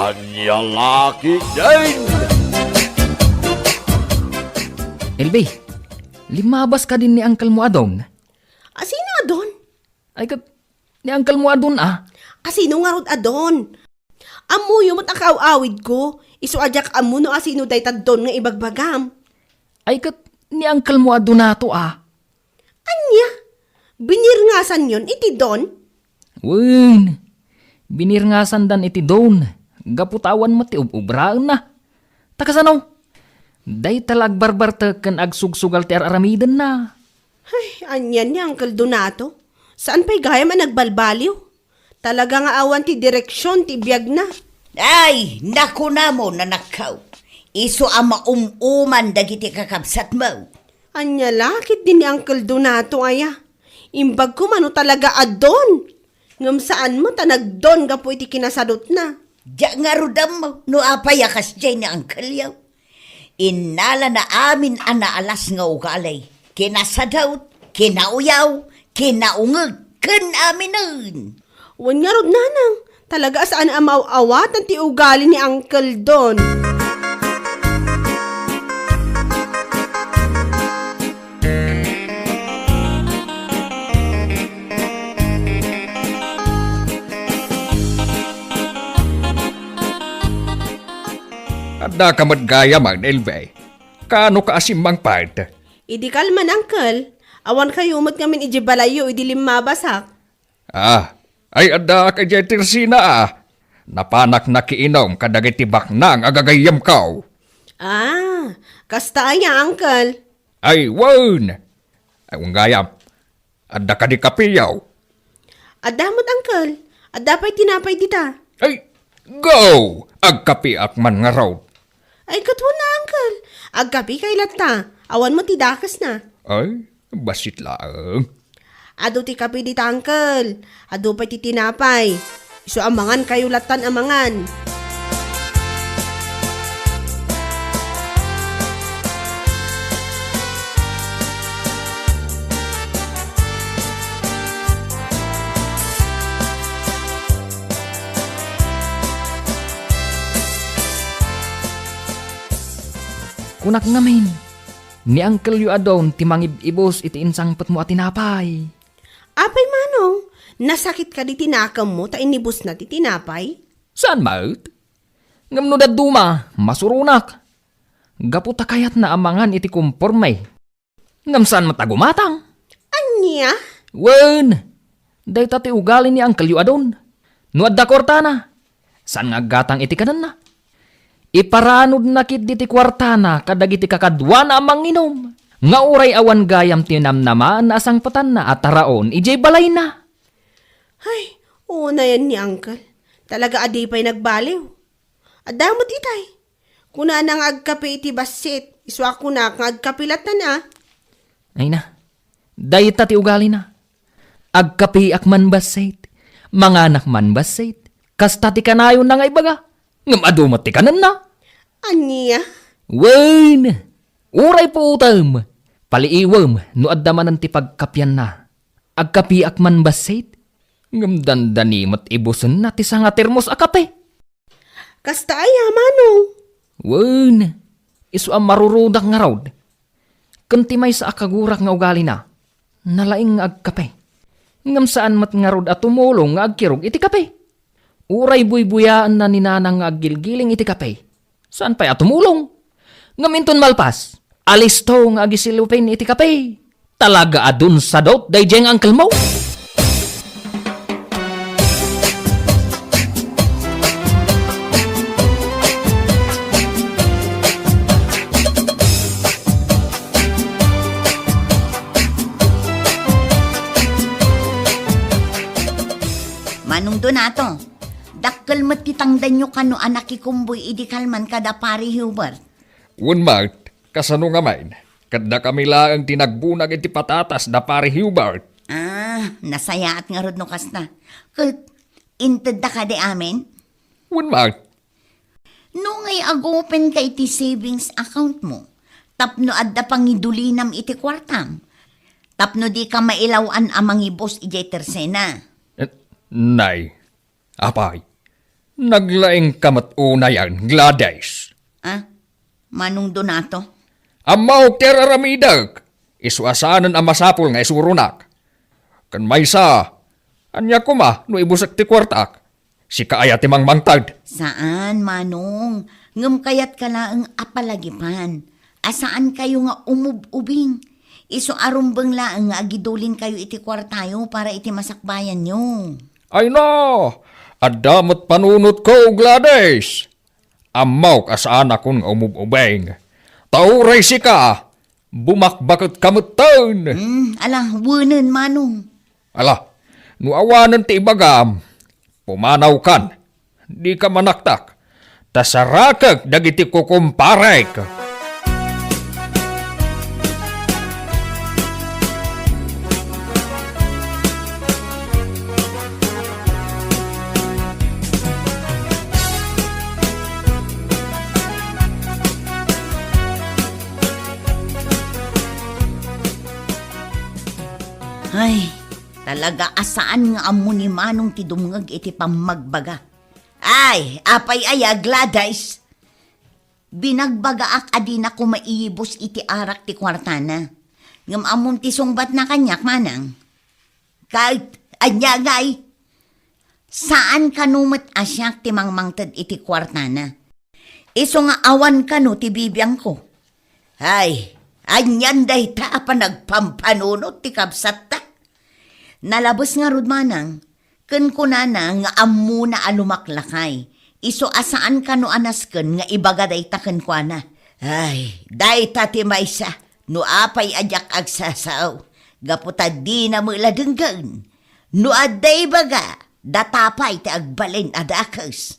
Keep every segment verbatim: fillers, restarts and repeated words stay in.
Ania la ketdin? Elvi, limmabas kadin ni uncle mo a Don? A sino a Don? Ay ket, ni uncle mo a Don a? A sino ngarud a Don? Ammoyo met a kaaw-awidko, isu a diak ammo no a sino dayta Don nga ibagbagam. Ay ket, ni uncle mo a Donato a? Ania? Binirngasanyon iti Don? Wen, binirngasandan iti Don, gapu ta awan met ti ub-ubraenna. Ta kasano? Dayta la agbarbartek ken agsugsugal ti ar-aramidenna. Ay, anian ni Uncle Donato? Saan pay gayam a nagbalbaliw? Talaga nga awan ti direksion ti biagna. Ay, nakunam, anakko. Isu a maum-uman dagiti kakabsatmo. Ania la ketdi ni Uncle Donato aya? Imbagko mano talaga a Don. Ngem saan met a nagdon gapu iti kinasadutna. Diak ngarud ammo no apay a kasdiay ni Uncle-yo. Innalana amin a naalas nga ugali, kinasadut, kinauyaw, kinaungeg, ken aminen. Wen ngarud, nanang, talaga a saan a maaw-awatan ti ugali ni Uncle Don. Addaka met gayam, Elvi. Kaano ka a simmangpet? Idi kalman, uncle. Awan kayo met ngamin idiay balayyo idi limmabasak. Ah, ay addaak idiay tersina a. Napanak nakiinum kadagiti baknang a gagayyemko. Ah, kasta aya, uncle? Ay, wen. Ay, wen gayam. Adda kadi kapeyo? Adda met, uncle. Adda pay tinapay dita. Ay, go! Agkapeak man ngarud. Ay, ket wen a, uncle. Agkapekay latta. Awan met ti dakesna. Ay, bassit laeng. Adu ti kape dita, uncle. Adu pay ti tinapay. Isu a mangan kayo lattan a mangan. Kunak ngamin, ni uncle-yo a Don ti mangib-ibus iti insangpetmo a tinapay. Apay, manong, nasakit kadi ti nakemmo ta inibusna ti tinapay? Saan met? Ngem no dadduma, masuronak. Gapu ta kayatna a mangan iti komporme. Ngem saan met a gumatang. Ania? Wen, dayta ti ugali ni uncle-yo a Don. No adda kuartana, saan nga aggatang iti kanenna. Iparanudna ketdi ti kuartana kadagiti kakaduana a manginum, nga uray awan gayam ti namnamaanna a sangpetanna a taraon idiay balayna. Ay, unayen ni uncle. Talaga a di pay nagbaliw. Adda met itay. Kunana nga agkape iti bassit, isu a kunak nga agkape lattan a. Ay na, dayta ti ugalina. Agkapeak man bassit, manganak man bassit, kasta ti kanayonna nga ibaga, ngem adu met ti kanenna. Ania? Wen, uray puotem, paliiwem no adda manen ti pagkapianna. Agkapeak man bassit, ngem dandani met ibusenna ti sanga termos a kape. Kasta aya, manong? Wen, isu a marurudak ngarud. Ken ti maysa a kagurak nga ugalina, nalaing nga agkape. Ngem saan met ngarud a tumulong nga agkirog iti kape. Uray buybuyaenna ni nanang nga aggilgiling iti kape. Saan pay a tumulong? Ngem inton malpas, alisto nga agisilupin iti kape. Talaga a dunsadot daydiay nga uncle-mo. Manong Donato, dakkel met ti tangdanyo kano a nakikumboy idi kalman kada Pari Hubert. Wen met, kasano ngamin? Ket dakami laeng ti nagbunag iti patatas da Pari Hubert. Ah, nasayaat ngarud no kasta. Ket, intedda kadi amin? Wen met. No ngay agopen ka iti savings account mo, tapno adda pangidulinam iti kuartam, tapno di ka mailaw-an a mangibus idiay tersena. Eh, nay, apay, Naglaingka met unayen, Gladys. Ah, Manong Donato? Ammok ti ar-aramidek. Isu a saanen a masapul nga isuronak. Ken maysa, ania koma no ibusek ti kuartak? Sika aya ti mangmangted? Saan, Manong. Ngem kayatka laeng a palagipan a saankayo nga umub-ubing. Isu a rumbeng laeng nga agidulinkayo iti kuartayo para iti masakbayanyo. Ay na! Adda met panunotko, Gladys! Ammok a saanakon nga umub-ubing. Ta uray sika, bumakbaketka metten. Hmm, ala, wenen, Manong. Ala, no awanen ti ibagam, pumanawkan. Dika manaktak, ta sarakek dagiti kukumparek. Ay, talaga a saan nga ammo ni Manong ti dumngeg iti pammagbaga. Ay, apay aya, Gladys? Binagbagaak a dina koma iyibus iti arak ti kuartana. Ngem ammom ti sungbatna kaniak, Manang? Ket ania ngay? Saan kano met a siak ti mangmangted iti kuartana. Isu nga awan kano ti bibiangko. Ay, anian dayta a panagpampanunot ti kabsatta? Nalabes ngarud, Manang, ken kunana nga ammona a lumaklakay. Isu a saan kano a nasken nga ibaga dayta kenkuana. Ay, dayta ti maysa no apay a diak agsasao, gapu ta dina met la denggen. No adda ibaga, data pay ti agbalin a dakes.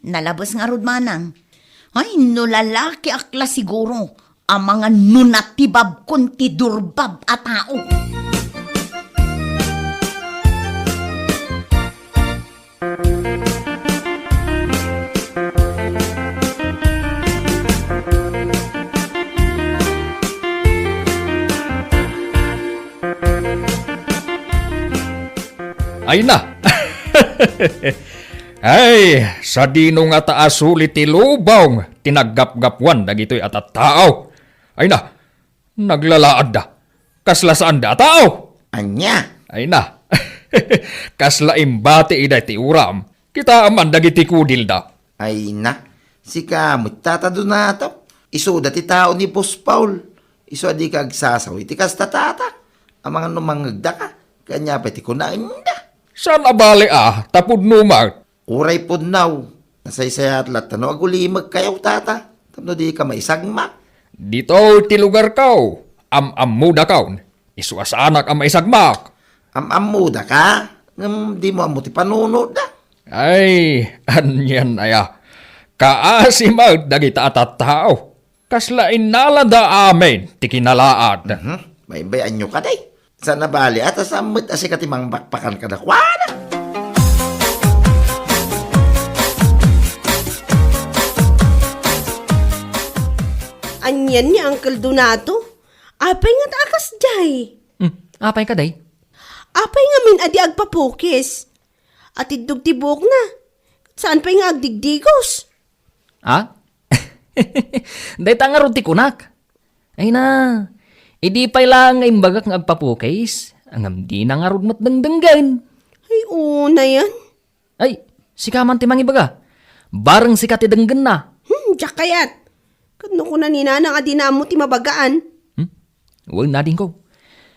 Nalabes ngarud, Manang. Ay, no lalakiak la siguro, amangan no natibabkon ti durbab a tao. Ay na! Ay, sadino ngata a suli ti lubong ti naggapgapuan dagitoy a tattao? Ay na, naglalaadda. Kasla saanda a tao. Ania? Ay na. Kasla imbati ida ti uram. Kitaem man dagiti kudilda. Ay na, sika met, Tata Donato. Isuda ti tao ni Boss Paul. Isu a dika agsasao iti kasta, Tata. Amangan no mangngegdaka, ket ania pay ti kunaenda? Saan a bale a, ta pudno met. Uray pudno, nasaysayaat latta no agulimekkayo, Tata, tapno dika maisagmak. Ditoy ti lugarko, am-ammodakon. Isu a saanak a maisagmak. Am-ammodaka, ngem dimo ammo ti panunotda. Ay, anian aya? Kaasi met dagita a tattao. Kasla innalada amin ti kinalaad. Mhm. Baybay-anyo kadi. Saan a bale a ta saan met a sika ti mangbakbakan kadakuada. Anian ni Uncle Donato? Apay ngata a kasdiay? Hmm, apay kadi? Apay ngamin a di agpapukis? Atiddog ti buokna. Saan pay nga agdigdigos? Ha? Dayta ngarud ti kunak. Ay na, idi pay laeng nga imbagak nga agpapukis, ngem dina ngarud met dengdenggen. Ay, unayen. Ay, sika man ti mangibaga. Bareng sika ti denggenna. Hmm, diak kayat. Ket no kuna ni Nanang a dina ammo ti mabagaan. Hmm? Wen, adingko.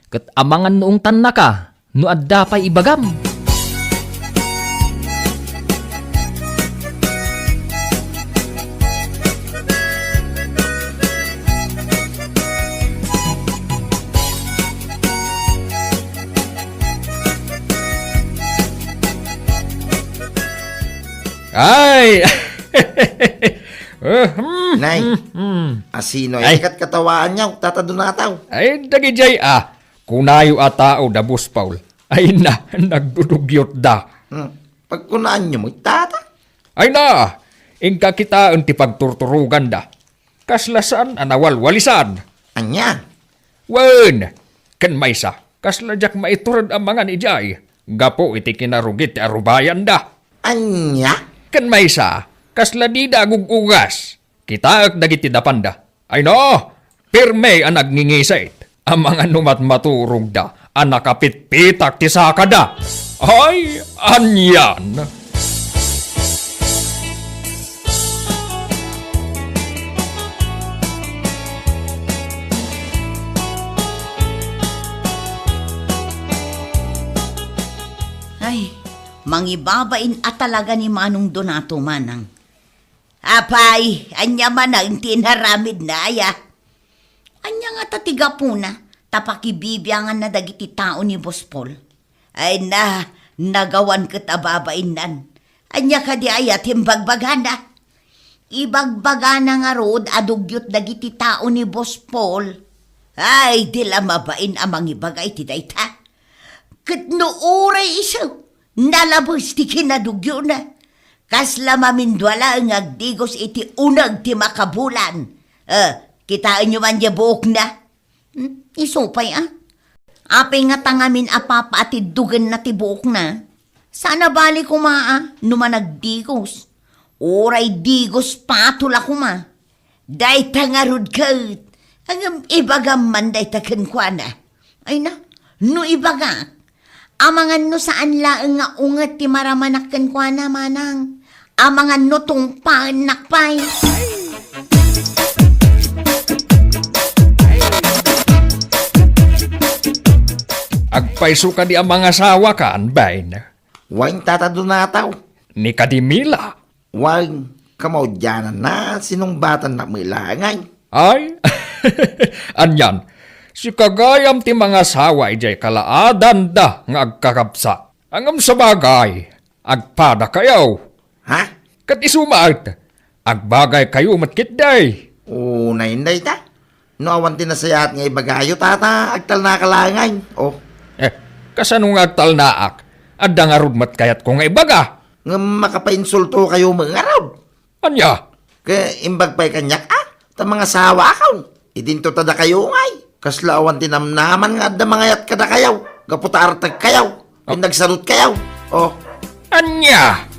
Ket amangan no ungtannaka no adda pay ibagam. Ay! Eh, hmm, Nay, hmm, hmm. Asino ay katkatawaanyo, Tata Donato? Ay, dagidiay a, kunayo a tao da Boss Paul. Ay na, nagdudugyotda. Hmm. Pagkunaanyo met, Tata? Ay na, inka kitaen ti pagturturoganda. Kasla saan a nawalwalisan. Ania? Wen, ken maysa, kasla diak maitured a mangan idiay, gapu iti kinarugit ti arubayanda. Ania? Maysa, kasla dida agug-ugas. Kitaek dagiti dapanda. Ay no, pirme a nagngingisit. Amangan no matmaturogda a nakapitpitak ti sakada. Ay, anian! Ay, mangibabain a talaga ni Manong Donato, manang. Apay, ania manen ti inaramidna, aya? Ania ngata ti gapuna ta pakibibianganna dagiti tao ni Boss Paul? Ay na, nagawan ket a babainnan. Ania kadi aya ti imbagbagana? Ibagbagana ngarud a dugyot dagiti tao ni Boss Paul. Ay, di la mabain a mangibaga iti dayta. Ket no uray isu, nalabes ti kinadugyona. Kasla mamindua laeng nga agdigos iti uneg ti makabulan. Eh, kitaenyo man diay buokna? Hmm, isu pay, a? Apay ngata ngamin a papaatiddogenna ti buokna? Saan a bali koma a no managdigos. Uray digos patol a koma. Dayta ngarud ket, ngem ibagam man dayta kenkuana. Ay na, no ibagak, amangan no saan laeng nga unget ti maramanak kenkuana, manang. Amangan no tungpaennak pay. Agpayso kadi a mangasawakan, bain? Wen, Tata Donato. Ni kadi Mila? Wen, kamaudiananna, sinungbatannak met laeng. Ay? Anian, sika gayam ti mangasawa idiay kalaadanda nga agkakabsat. Ngem sabagay, agpadakayo. Ha? Ket isu met, agbagaykayo met ketdi. Unay dayta. No awan ti nasayaat nga ibagayo, Tata, agtalnaka laeng. Oh. Eh, kasano nga agtalnaak? Adda ngarud met kayatko nga ibaga. Ngem makapainsultokayo met ngarud. Ania? Ket imbag pay kaniak, a, ta mangasawakon. Idinto ta dakayo ngay. Kasla awan ti namnaman nga adda mangayat kadakayo, gapu ta artegkayo, ken nagsadutkayo. Oh. Ania?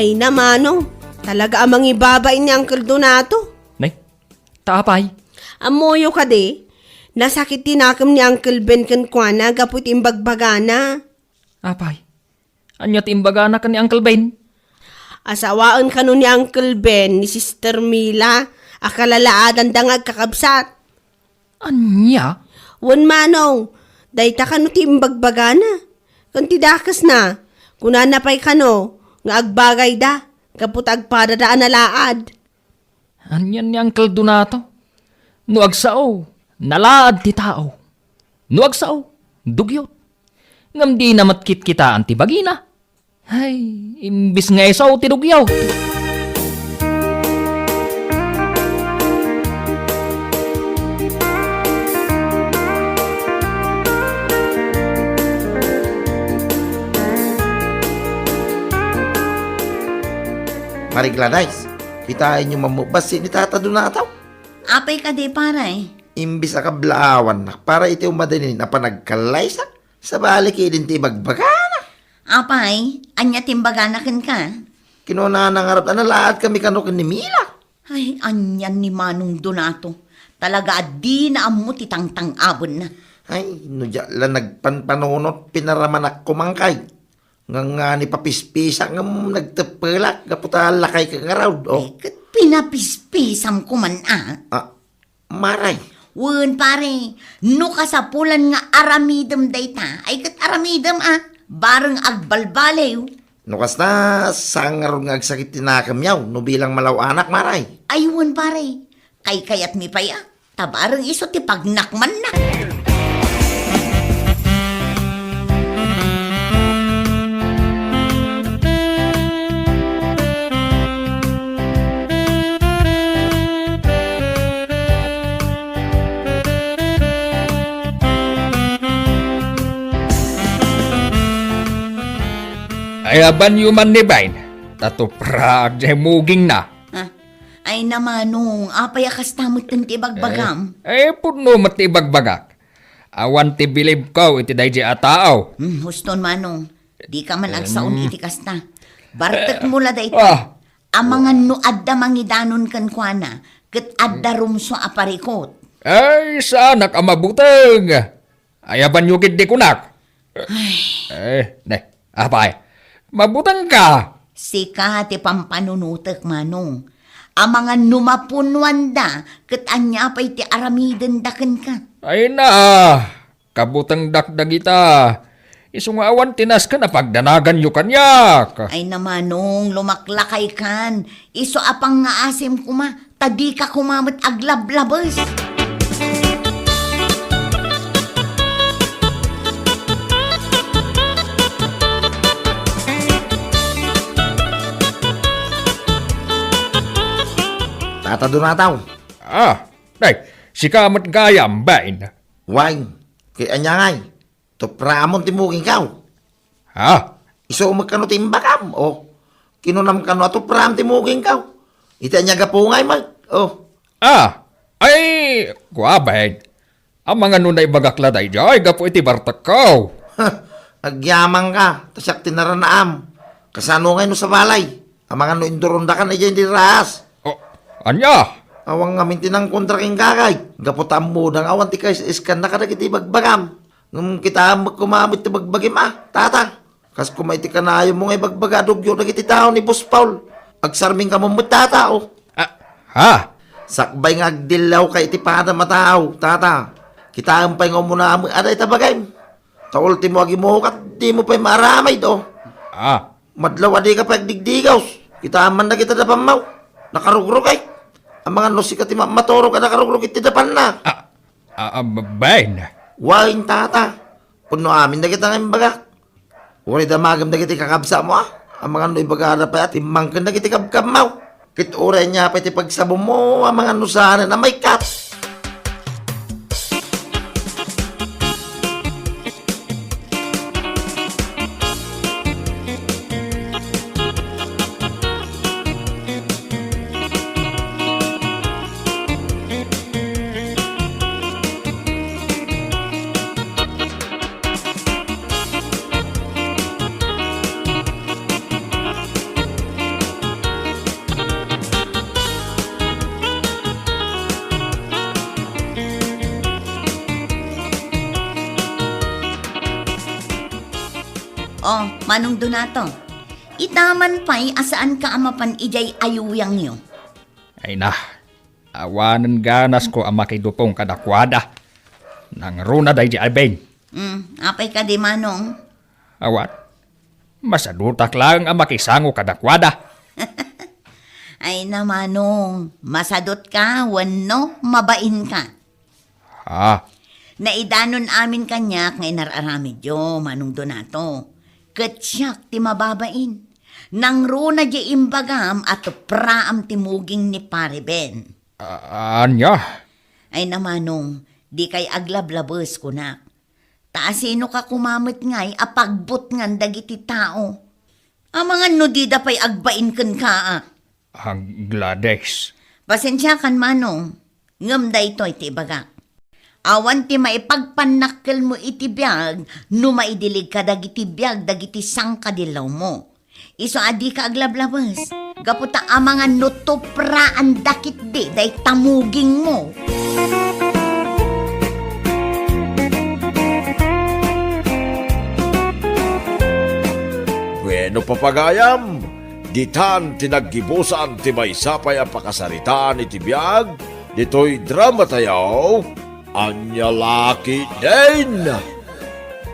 Ay na, Manong, talaga a mangibabain ni Uncle Donato. Nay, ta apay? Ammoyo kadi, nasakit ti nakem ni Uncle Ben kenkuana gapu iti imbagbagana. Apay? Ania ti imbagana ken ni Uncle Ben? Asawaen kano ni Uncle Ben ni Sister Mila a kalalaadanda nga agkakabsat. Ania? Wen, Manong, dayta kano ti imbagbagana. Ken ti dakesna, kunana pay kano nga agbagayda gapu ta agpadada a nalaad. Anian ni Uncle Donato? No agsao, nalaad ti tao. No agsao, dugyot. Ngem dina met kitkitaan ti bagina. Ay, imbis nga isao ti dugyot. Mari Gladys, kitaenyo man met bassit ni Tata Donato. Apay kadi, pare? Imbis a kablaawannak para iti umadinin a panagkallaysak, sabali ketdin ti ibagbagana. Apay, ania ti imbagana kenka? Kinunana ngarud a nalaadkami kano ken ni Mila. Ay, anian ni Manong Donato. Talaga a dina ammo ti tangtang-awenna. Ay, no diak la nagpanpanunot, pinaramanak koma ngay. Ngangani papispisak ngem nagteppelak gapu ta lakayka ngarud, oh. Ay, ket pinapispisam koman, a? Ah, maray. Wen, pare, no kasapulan nga aramidem dayta, ay ket aramidem, a, bareng agbalbaliw. No kasta, saan ngarud nga agsakit ti nakemyo no bilang malaw-anak, maray? Ay, wen, pare, kaykayatmi pay, a. Ta bareng isu ti pagnakmanna. Ayabanyo man ni Bain, ta tupraag diay mugingna. Ah, Ay na, Manong, apay a kasta metten ti ibagbagam? Eh, eh, pudno met ti ibagbagak. Awan ti bilibko iti daydi a tao. Hmm, huston, Manong. Dika man agsaon iti kasta. Bartekmo la dayta. Ah. Amangan no adda mangidanon kenkuana, ket adda rumsua a parikot. Ay, saanak a mabuteng. Ayabanyo ketdi kunak. Ay. Eh, ne, apay, mabutengka. Sika ti pampanunotek, Manong. Amangan no mapunuanda, ket ania pay ti aramidenda kenka? Ay na, kabutengdak dagita. Isu nga awan ti nasken a pagdanaganyo kaniak. Ay na, Manong, lumaklakaykan. Isu a pangngaasim koma, ta dika koma met aglablabes. Tata Donato. Ah, day, sika met gayam, bain. Wen, kay ania ngay? Tupraamon ti mugingko. Ha? Isu met kano ti imbagam, o? Kinunam kano a tupraam ti mugingko. Iti ania gapu ngay met, o? Ah, ay, kua, bain. Amangan no naibagak la daydiay gapu iti bartekko. Agyamanka, ta siak ti naranaam. Kasano ngay no sabali? Amangan no indurondakan idiay di raas. O, ania? Awan ngamin ti nangkontra kenka, kay gapu ta ammoda nga awan ti kais-iskanna kadagiti ibagbagam. Ngem kitaem met koma met ti bagbagim a, tata. Kas koma iti kanayonmo nga ibagbaga a dugyo dagiti tao ni Boss Paul. Agsarming kamo met, tata, o. Ah, ha? Sakbay nga agdillawka iti padam a tao, tata. Kitaem pay nga umuna met a dayta bagim. Ta ultimo agimukat, dimo pay maaramid, o. Ah. Madlaw a dika pay agdigdigaw. Kitaem man dagita dapanmo. Nakarugrog, ay. Amangan no sika ti ma-, maturog a nakarugrog iti dapanna. Ah, ah, ah, bain. Wen, tata. Pudno amin dagita nga imbagak. Uray damagem dagiti kakabsatmo, a? Amangan no ibagada pay a timmangken dagiti kabkabmo. Ket uray ania pay ti pagsabonmo, amangan no saanen a maikkat. O, Manong Donato, ita man pay a saanka a mapan idiay ayuyangyo. Ay na, awanen ganasko a makidupong kadakuada. Nangruna daydi a beng. Hmm, apay kadi, Manong? Awan. Masadutak laeng a makisango kadakuada. Ay na, Manong, masadutka wenno mabainka? Ha? Naidanon amin kaniak nga inar-aramidyo, Manong Donato. Ket siak ti mababain. Nangruna diay imbagam a tupraam ti muging ni Pare Ben. A-, ania? Ay na, Manong, dikay aglablabes, kunak. Ta asinoka koma met ngay a pagbutngan dagiti tao? Amangan no dida pay agbain kenka a. Ah, Gladys. Pasensiakan, Manong, ngem daytoy ti ibagak. Awan ti maipagpannakkelmo iti biag no maidiligka dagiti biag dagiti sangkadillawmo. Isu a dika aglablabes, gapu ta amangan no tupraanda ketdi dayta mugingmo. Bueno, papagayam, ditan ti naggibusan ti maysa pay a pakasaritaan iti biag ditoy dramatayo, Ania La Ketdin.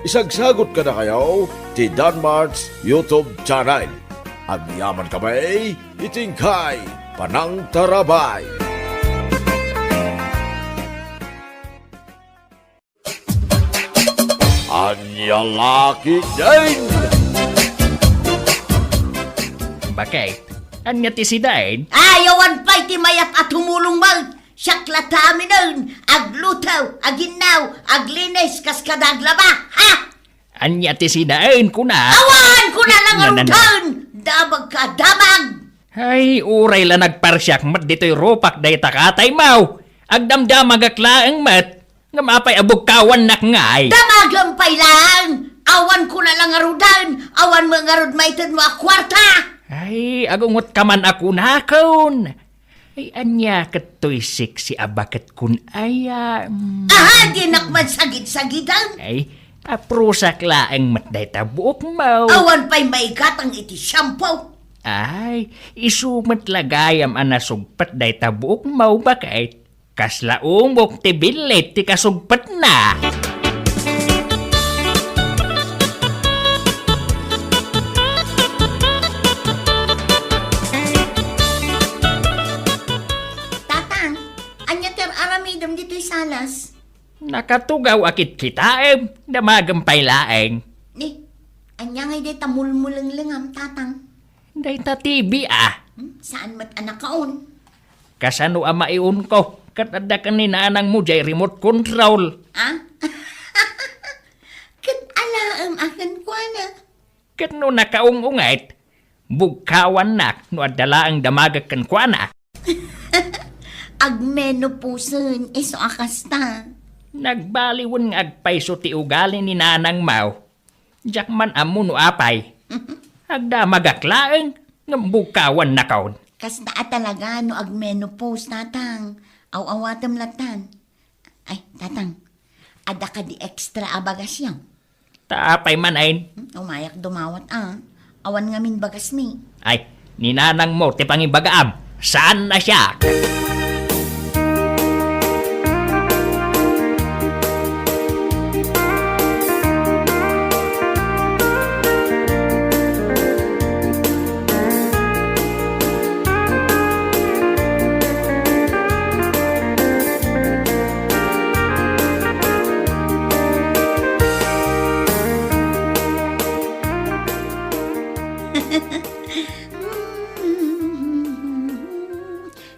Isagsagut kadakayo ti Danmart's YouTube channel. Agyaman kami iti inkay panangtarabay. Ania La Ketdin. Bakit? Ania ti sidain? Ay, awan pay ti mayat a tumulong met. Siak la ti aminen, agluto, aginnaw, aglinis, kas kada aglaba, ha? Ania ti sidain, kuna? Awan, kuna lang. Na, na, na. Arudan! Dabag ka, dabag! Ay, uray la nagparsiak met ditoy rupak dayta katay, Maw. Agdamdamagak laeng met. Ngem apay a bugkawannak ngay? Damagem pay laeng! Awan kuna la ngaruden! Awan met ngarud maited mo a kuarta! Ay, agungot ka man a kunakon. Ay, ania ket toy sexy a baket kun aya? Mm. Aha, dinak man sagid-sagiden? Ay, aprusak laeng met dayta buok, Maw. Awan pay maigatang iti shampoo. Ay, isu met la gayam a nasugpet dayta buok, Maw, baket. Kasla umok ti billit ti kasugpetna. Tatang, ania ti ar-aramidem ditoy salas? Nakatugaw a kitkitaem, damagem pay laeng. Ni, ania ngay dayta mulmulenglengam, Tatang? Dayta T V, a. Hmm, saan met a nakaon? Kasano a maiunko? Ket adda ken ni nanangmo jay remote control. Ah? Ket alaem a kenkuana? Ket no nakaung-unget, bugkawannak no adda laeng damagek kenkuana. Agmenopausen isu a kasta. Nagbaliwen nga agpayso ti ugali ni nanangmo. Diak man ammo no apay. Agdamagak laeng, ngem bugkawannakon. Kasta a talaga no agmenopause, Tatang. Aw-awatem lattan. Ay, Tatang, adda kadi extra a bagasyo? Ta apay man, ain? Hmm, umayak dumawat, a. Awan ngamin bagasmi. Ay, ni nanangmo ti pangibagaam. Saan a siak?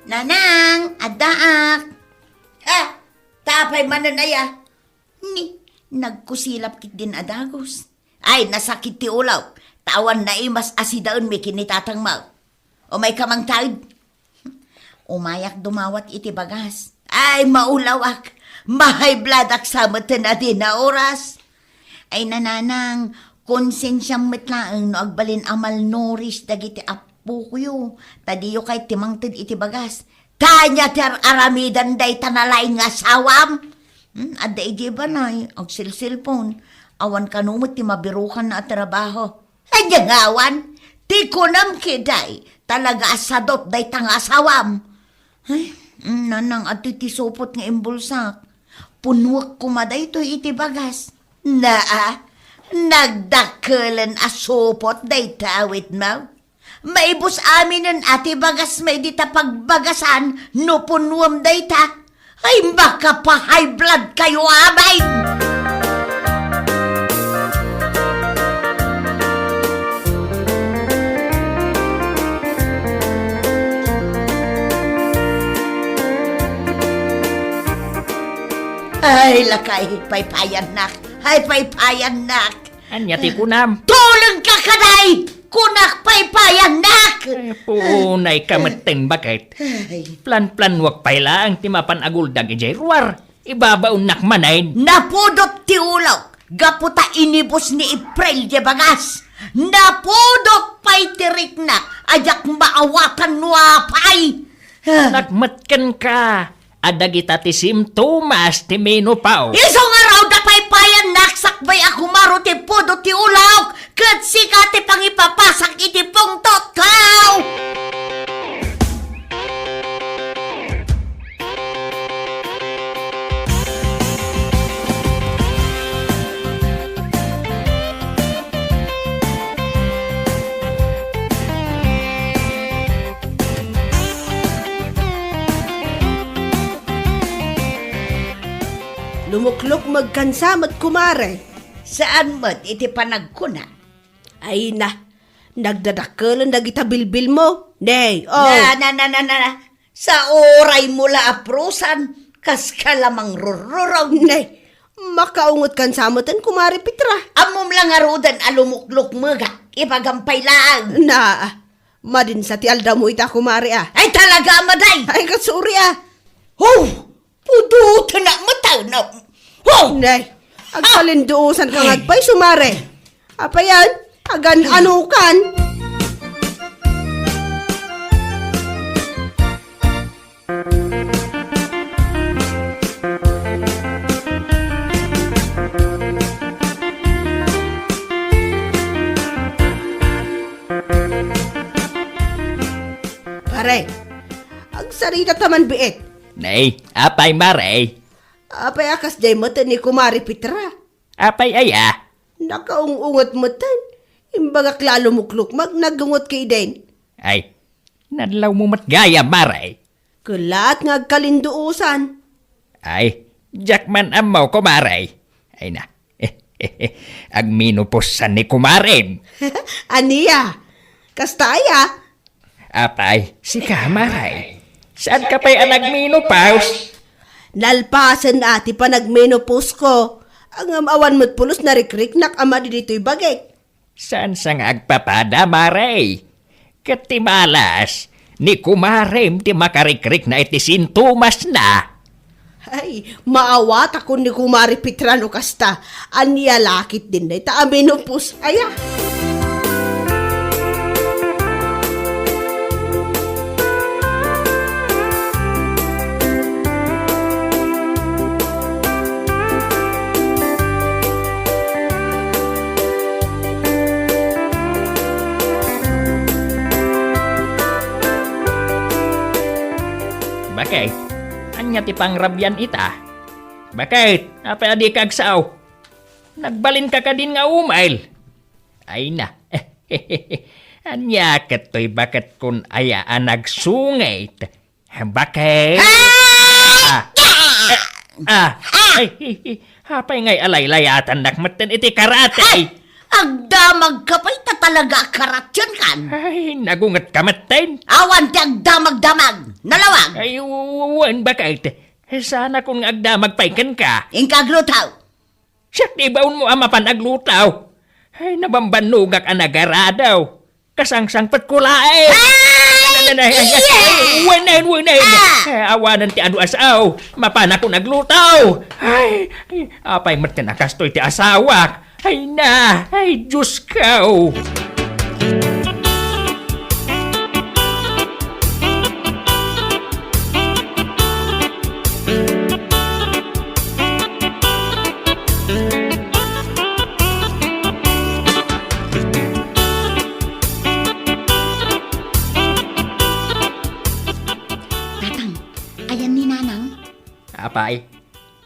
Nanang, addaak. Ha? Ta apay manen aya? Ni, nagkusilap ketdin a dagus. Ay, nasakit ti ulok. Ta awan naimas a sidaenmi ken ni tatangmo. Umayka mangted. Umayak dumawat iti bagas. Ay, maulawak. Ma-high bloodak sa met ti naoras. Ay, nanang, konsensiam met laeng no agbalin a malnourished dagiti appokoyo, ta diyo kayat ti mangted iti bagas. Ta ania ti ar-aramidan dayta nalaing nga asawam? Hmm, adda idiay balay, agselselpon. Awan kano met ti mabirukanna a trabaho. Ania nga awan? Ti kunam ketdi, talaga a sadot dayta nga asawam. Ay, nanang, adtoy ti supot nga imbulsak. Punuek koma daytoy iti bagas. Naa, nagdakkelen a supot dayta awitmo. Maibus aminen a ti bagasmo dita pagbagasan no punuem dayta. Ay, makapahay blood kayo, amay! Ay, lakay, paypayannak. Ay, paypayannak. Ania ti kunam? Tulengka kadi! Kunak paypayannak! Ay, punay ka metten, baket. Ay. Planplanuak pay laeng ti mapan aguldag idiay ruar. Ibabaonnak manen. Napudot ti ulok gapu ta inibus ni April ti bagas. Napudot pay ti riknak a diak maawatan no apay. Ah. Nakmetken ka. A dagita ti simptomas ti menopause. Isu ngarud a paypayannak sakbay a kumaro ti pudo ti ulok, ket sika ti pangipapasak iti pungtot ko! Lumuklukmeg kansa met, kumare. Saan met iti panagkuna. Ay na, nagdadakkelen dagita bilbilmo. Nay, oh. Na, na, na, na, na, na. Sa uraymo la aprusan, kaska la mangrurrurong. Nay, makaungot kansa metten, kumare Petra. Ammom la ngaruden a lumuklukmegak, ibagam pay laeng. Na, Madinsa ti aldamo ita, kumare, a. Ay, talaga, maday! Ay, kasuri, a. Oh! Pudutenak mataw na. Oh! Nay, agkalinduosan ka nga agpayso, mare. Apayan, agan-anukan. Pare, agsarita ta man biit. Nay, apay, mare? Apay a kasdiay met ni Kumare Petra? Apay aya? Nakaung-unget metten. Imbagak la a lumuklukmak, nagunget ka idin. Ay, nadlawmo met gayam, mare. Kellaat nga agkalinduosan. Ay, diak man ammo, kumare. Ay na, agmenopause ni kumarem. Ania? Kasta aya? Apay, sika, mare. Saanka pay a nagmenopause? Nalpasen a ti panagmenopause ko. Ngem awan met pulos narikriknak a madi ditoy bagik. Saan sa nga agpapada, mare? Ket ti malas, ni kumarem ti makarikrikna iti sintomasna. Ay, maawatakon ni Kumare Petra no kasta. Ania la ketdin dayta a menopause aya? Baket, ania ti pangrabian ita? Baket, apay a dika agsao? Nagbalinka kadin nga umay? Ay na. Ania ket toy baket kun aya a nagsungit? Baket? Ah! Ah! Ah! Ay, ay, ay, apay ngay alaylayatannak metten iti karate? Ay! Agdamagka pay ta talaga a karatienkan. Ay, nagungetka metten. Awan ti agdamagdamag. Nalawag. Ay, w-, w-, wen, baket. Saanakon nga agdamag pay kenka. Inka agluto. Siak ti ibaonmo a mapan agluto. Ay, nabambannogak a nagaradaw. Kasangsangpetkon laeng. Ay, ay, ay, ay, ay, iya! Ay, wenen, wenen. Ah! Ay, awanen ti adu a sao. Mapanakon agluto. Ay, ay, apay met ken a kastoy ti asawak. Ay na, ay, Diyos ko. Tatang, ayan ni Nanang? Apay,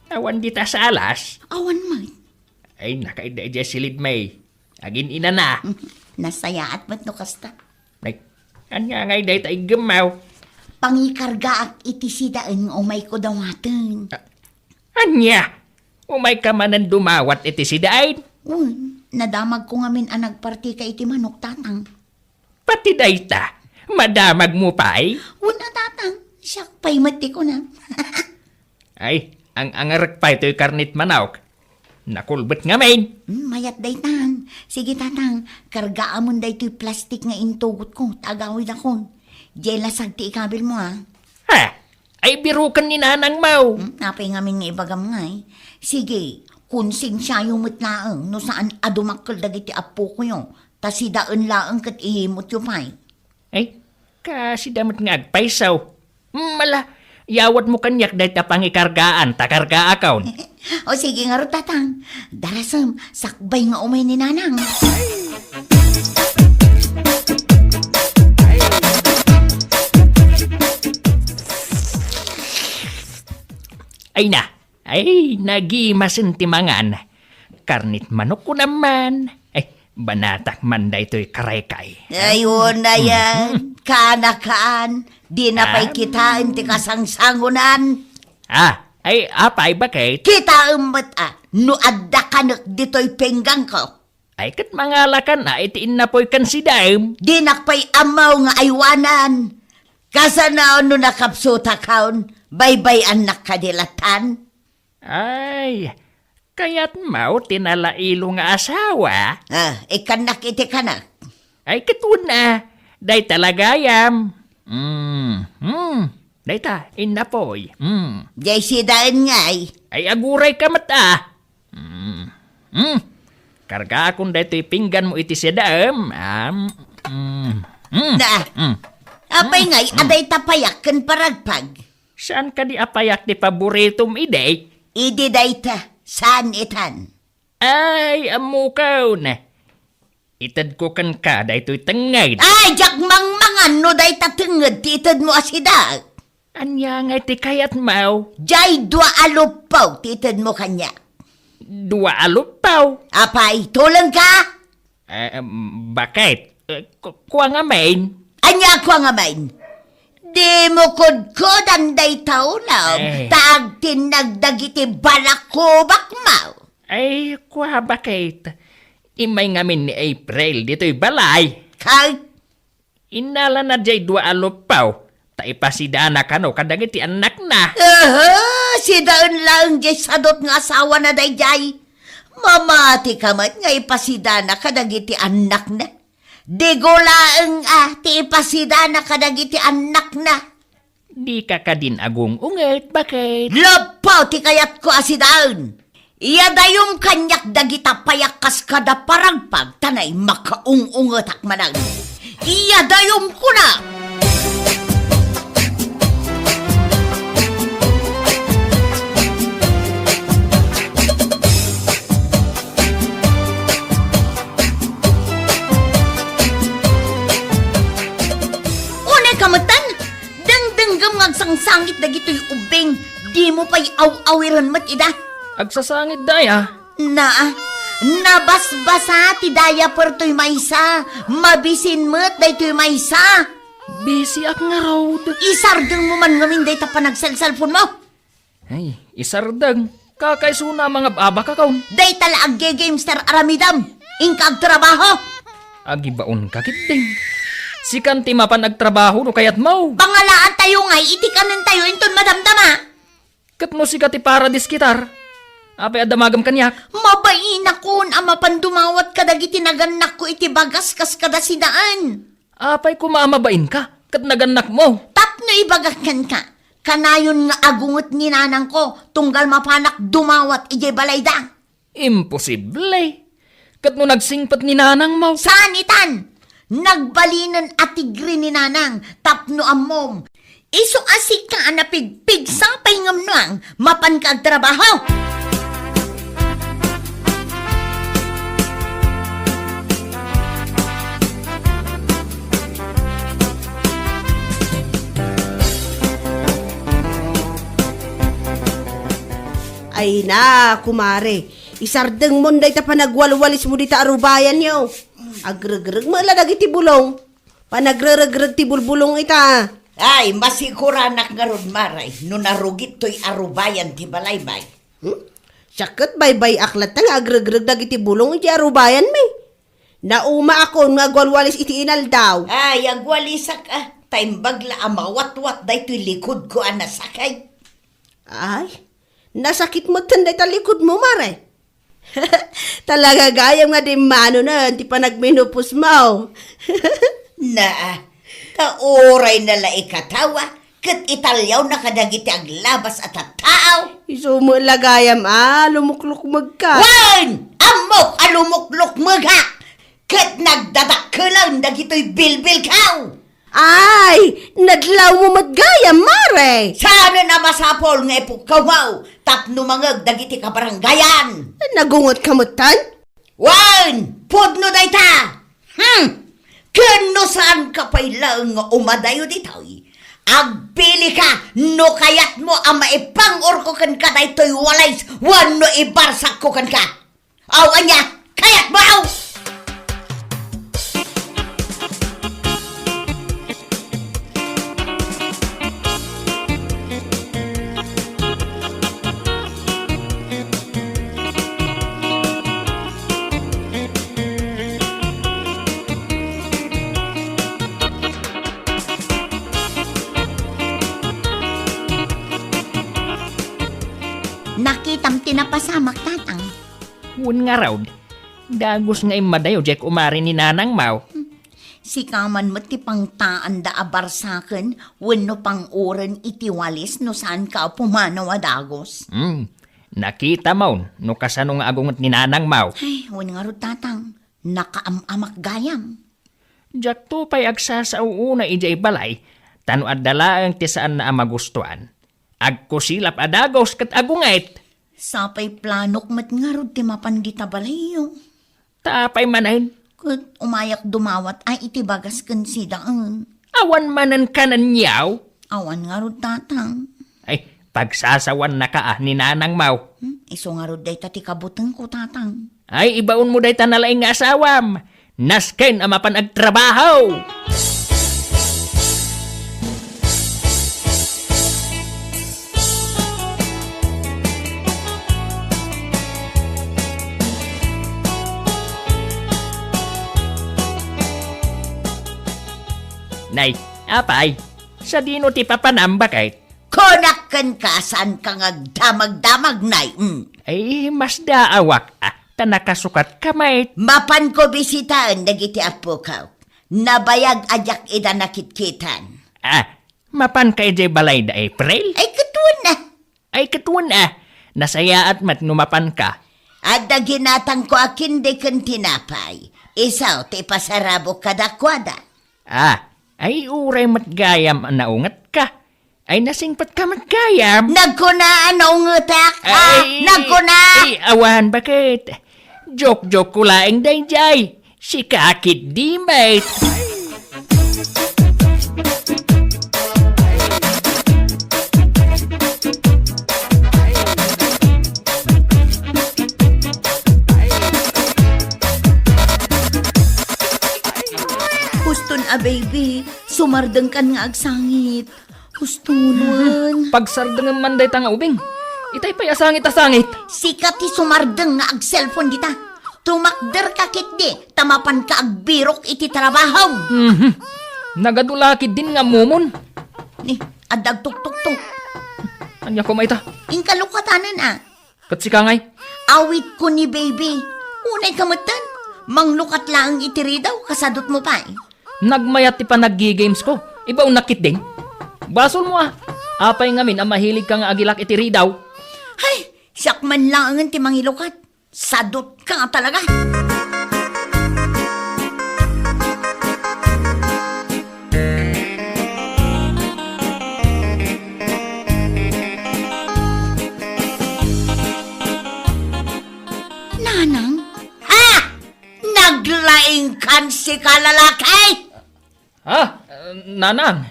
awan dita sa alas? Awan met. Ay, nakaidda idiay silid, may. Agin-inana. Nasayaat met no kasta. Ay, ania ngay dayta iggemmaw? Pangikargaak iti sidaen nga umayko dawaten. A-, ania? Umayka manen dumawat iti sidaen? Wen, nadamagko ngamin a nagpartika iti manok, Tatang. Pati dayta, madamagmo pay? Wen a, Tatang, siak pay met ti kunam. Ay, ang-angarek pay toy karnit manok. Nakulbet ngamin. Hmm, mayat daytan. Sige, Tatang, kargaamon daytoy plastik nga intugotko, ta agawidakon. Diay lasag ti ikabilmo, a. Ha? Ay, biroken ni nanangmo. Hmm, apay ngamin nga ibagam ngay? Sige, konsensiayo met laeng no saan a dumakkel dagiti appokoyo, ta sidaen laeng ket ihimutyo pay. Ay, kasida met nga agpayso. Mala, yawatmo kaniak dayta pangikargaan ta kargaakon. O sige ngarud, Tatang. Darasem, sakbay nga umay ni Nanang. Ay na, ay, nagimasen ti mangan. Karnit manok ko naman. Ay, banatak man daytoy karaykay. Ay, wen a yan. Mhm. Kaanakan, di na pay kitaen ti kasangsangonan. Ah, ay, apay, baket? Kitaem met a, no adda kanek ditoy pingganko. Ay, ket mangalakan a iti innapoy ken sidaem. Dinak pay ammo nga aywanan. Kasano no nakapsutakon, baybay-annak kadi latan? Ay, kayatmo ti nalailo nga asawa? Ah, ikkannak iti kanak. Ay, ket wen a, Dayta la gayam. Mm, mm. Dayta, innapoy. Mm. Jay sidaen ngay. Ay, aguray ka met, ah. Mm. Mm. Kargaakon daytoy pingganmo iti sidaem. Ah, mm. Mm. Na. Mm. Apay ngay, mm, adayta payak ken paragpag? Saan kadi a payak ti paboritom idi? Idi dayta, saan itan? Ay, ammokon. Itedko kenka daytoy tengnged. Ay, diak mangmangan no dayta tengnged ti itedmo a sida. Ania ngay ti kayatmo? Jay dua a luppaw ti itedmo kaniak. Dua a luppaw? Apay, tulongka? Eh, em, bakit? Eh, ku-, kua ngamin? Ania kua ngamin? Dimo kudkudan dayta ulam, eh, ta agtinnag dagiti balakubakmo. Ay, kua, bakit? Immay ngamin ni April ditoy balay. Kay? Innalana jay dua a luppaw, ta ipasidana kano kadagiti annakna. Aha, sidaen laeng jay sadut nga asawana dayjay. Mamati ka met nga ipasidana kadagiti annakna. Digo laeng a ti ipasidana kadagiti annakna. Dika kadin agung-unget, bakit? Lappaw ti kayatko a sidaen. Iyadayom kaniak dagita payak kas kada paragpag, ta nay makaung-ungetak manen. Iyadayom kuna! Unay ka metten, dengdenggem nga agsangsangit dagitoy ubbing, dimo pay aw-awiren met ida. Agsasangit daya? Naa, nabasbasa ti diaper toy maysa, mabisin met daytoy maysa. Bisiak ngarud. Isardengmo man ngamin dayta panagselselponmo. Ay, isardeng. Kakaisuna a mangab-abakakon. Dayta la agge-gamester aramidem. Inka agtrabaho. Agibaonka ketdin. Sikan ti mapan agtrabaho no kayatmo. Pangalaantayo ngay iti kanentayo inton madamdama. Ket no sika ti paradiskitar, apay a damagem kaniak? Mabainakon a mapan dumawat kadagiti nagannakko iti bagas kas kada sidaen. Apay koma a mabainka ket nagannakmo? Tapno ibagak kenka, kanayon nga agunget ni nanangko tunggal mapanak dumawat idiay balayda. Imposible! Ket no nagsingpet ni nanangmo? Saan itan? Nagbalinen a tigre ni nanang tapno ammom. Isu a sika a napigpigsa pay ngem nuang, mapanka agtrabaho! Ay na, kumare, isardengmon dayta panagwalwalismo dita arubayanyo. Agregreg met la dagiti bulong. Panagreregreg ti bulbulong ita. Ay, masiguranak ngarud, mare, no narugit toy arubayan ti balaymi. Hmm? Siak ket baybay-ak latta nga agregreg dagiti bulong iti arubayanmi. Naumaakon nga agwalwalis iti inaldaw. Ay, agwalisak, ah. Ta imbag la a mawatwat daytoy likodko a nasakit. Ay, nasakit metten dayta likodmo, mare. Talaga gayam nga dimmanonen ti panagmenopause mo. Naa, ta uray na la ikatawa, ket italiawna kadagiti aglabas a tattao. Isu met la gayam a lumuklukmegka. Wen! Ammok a lumuklukmegak! Ket nagdadakkelen dagitoy bilbilko! Ay, nadlawmo met gayam, mare! Saanen a masapul nga ipukkawmo tapno mangeg dagiti kabarangayan? Nagungetka metten? Wen, pudno dayta! Hmm! Ken no saanka pay laeng nga umadayo ditoy, agpilika no kayatmo a maipang-orko kenka daytoy walis wenno ibarsakko kenka. Aw, ania? Kayatmo, aw! Nakitam ti napasamak, Tatang. Wen ngarud, dagus nga immadayo diay kumare ni nanangmo. Hmm. Sika man met ti pangtaanda a barsaken wenno panguren iti walis no saanka a pumanaw a dagus. Hmm, nakitamon no kasano nga agunget ni nanangmaw. Ay, wen ngarud, Tatang, nakaam-amak gayam. Diakto pay agsasao unay idiay balay, ta no adda laeng ti saanna a magustuan, agkusilap a dagus ket agunget. Sapay planok met ngarud ti mapan dita balayyo. Ta apay manen? Ket umayak dumawat ay iti bagas ken sidaen. Awan manen kanenyaw? Awan ngarud, Tatang. Ay, pagsasawannaka a ni nanangmaw. Hmm, isu ngarud dayta ti kabutengko, Tatang. Ay, ibaonmo dayta nalaing nga asawam. Nasken a mapan agtrabaho. Nay, apay, sadino ti papanam, baket? Kunak kenka, saanka nga agdamagdamag, Nay. Mm. Ay, masdaawak, ah, ta nakasukatka met. Mapanko bisitaen dagiti appokaw. Nabayag a diak ida nakitkitan. Ah, mapanka idiay balay da April? Ay, ket wen a. Ay, ket wen a. Nasayaat met no mapanka. Adda ginatangko a kindi ken tinapay. Isu ti ipasarabok kadakuada. Ah, ay, uray met gayam a naungetka. Ay, nasingpetka met gayam. Nagkuna a naungetak, ah, Ay, nagkuna. Ay, awan, baket? Joke-joke ko laeng daydiay. Sika ketdi met. Huston a, baby, sumardengkan nga agsangit. Hustonon. Pagsardengem man dayta nga ubing. Itay pay a sangit a sangit. Sika ti sumardeng nga agselpon dita. Tumakderka ketdi, ta mapanka agbirok iti trabahom. Mhm. Nagadu la ketdin nga ammomon. Ni, adda agtuktuktok. Ania koma ita? Inka lukatanen a. Ket sika ngay? Awitko ni baby. Unayka metten. Manglukat laeng iti ridaw, kasadutmo pay. Nagmayat ti panaggi-games ko. Ibaonnak ketdin. Basolmo a. Apay ngamin a mahiligka nga agilak iti ridaw? Hay, siak man laengen ti mangilukat. Sadutka talaga. Nanang? Ha? Naglaingkan sika, lalaki? Ha? Nanang?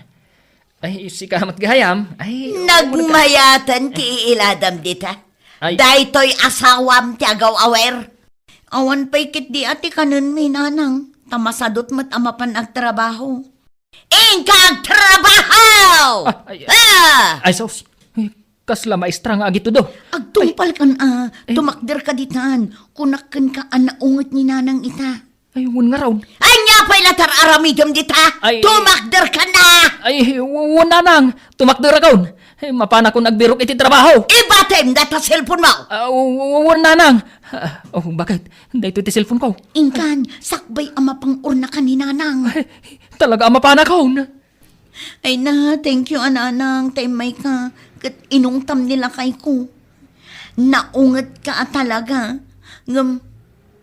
Ay, sika met gayam. Ay, Nagmayatan ti iiladam dita. Ay. Daytoy asawam ti agaw-awer. Awan pay ketdi a ti kanenmi, nanang, ta masadut met a mapan agtrabaho. Inka agtrabaho! Ah, ay, Ah! Ay, sus. Ay, kasla maestra nga agitudo. Agtungpalkan a, Ay. Tumakderka ditan. Kunak kenka a naunget ni nanang ita. Ay, wen ngarud. Ania pay la ti ar-aramidem dita? Ay. Tumakderkan a! Ay, w-, wen nanang. Tumakderakon. Ay, mapanakon agbirok iti trabaho. Ibatem dayta cellphone mo! Ah, w-, w-, wen nanang. Ah, oh, baket? Daytoy ti cellphone ko. Inkan, sakbay a mapang-ornakan ni nanang. Ay, talaga a mapanakon. Ay na, thank you a nanang, ta immayka, ket inungtam ni lakayko. Naungetka a talaga, ngem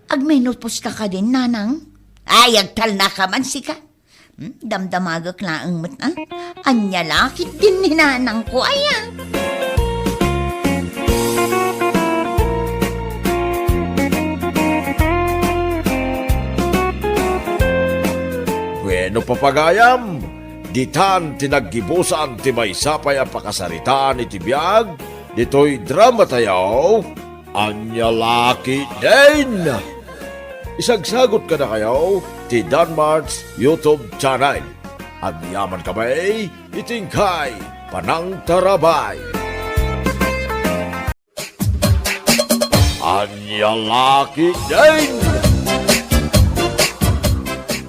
agmenopauska kadin, nanang? Ay, agtalnaka man sika. Hmm, damdamagek laeng met, a? Ania la ketdin ni nanangko, aya? Bueno, papagayam, ditan ti naggibusan ti maysa pay a pakasaritaan iti biag ditoy dramatayo, Ania La Ketdin. Isagsagut kadakayo ti Danmart's YouTube channel. Agyamankami iti inkay panangtarabay. Ania La Ketdin!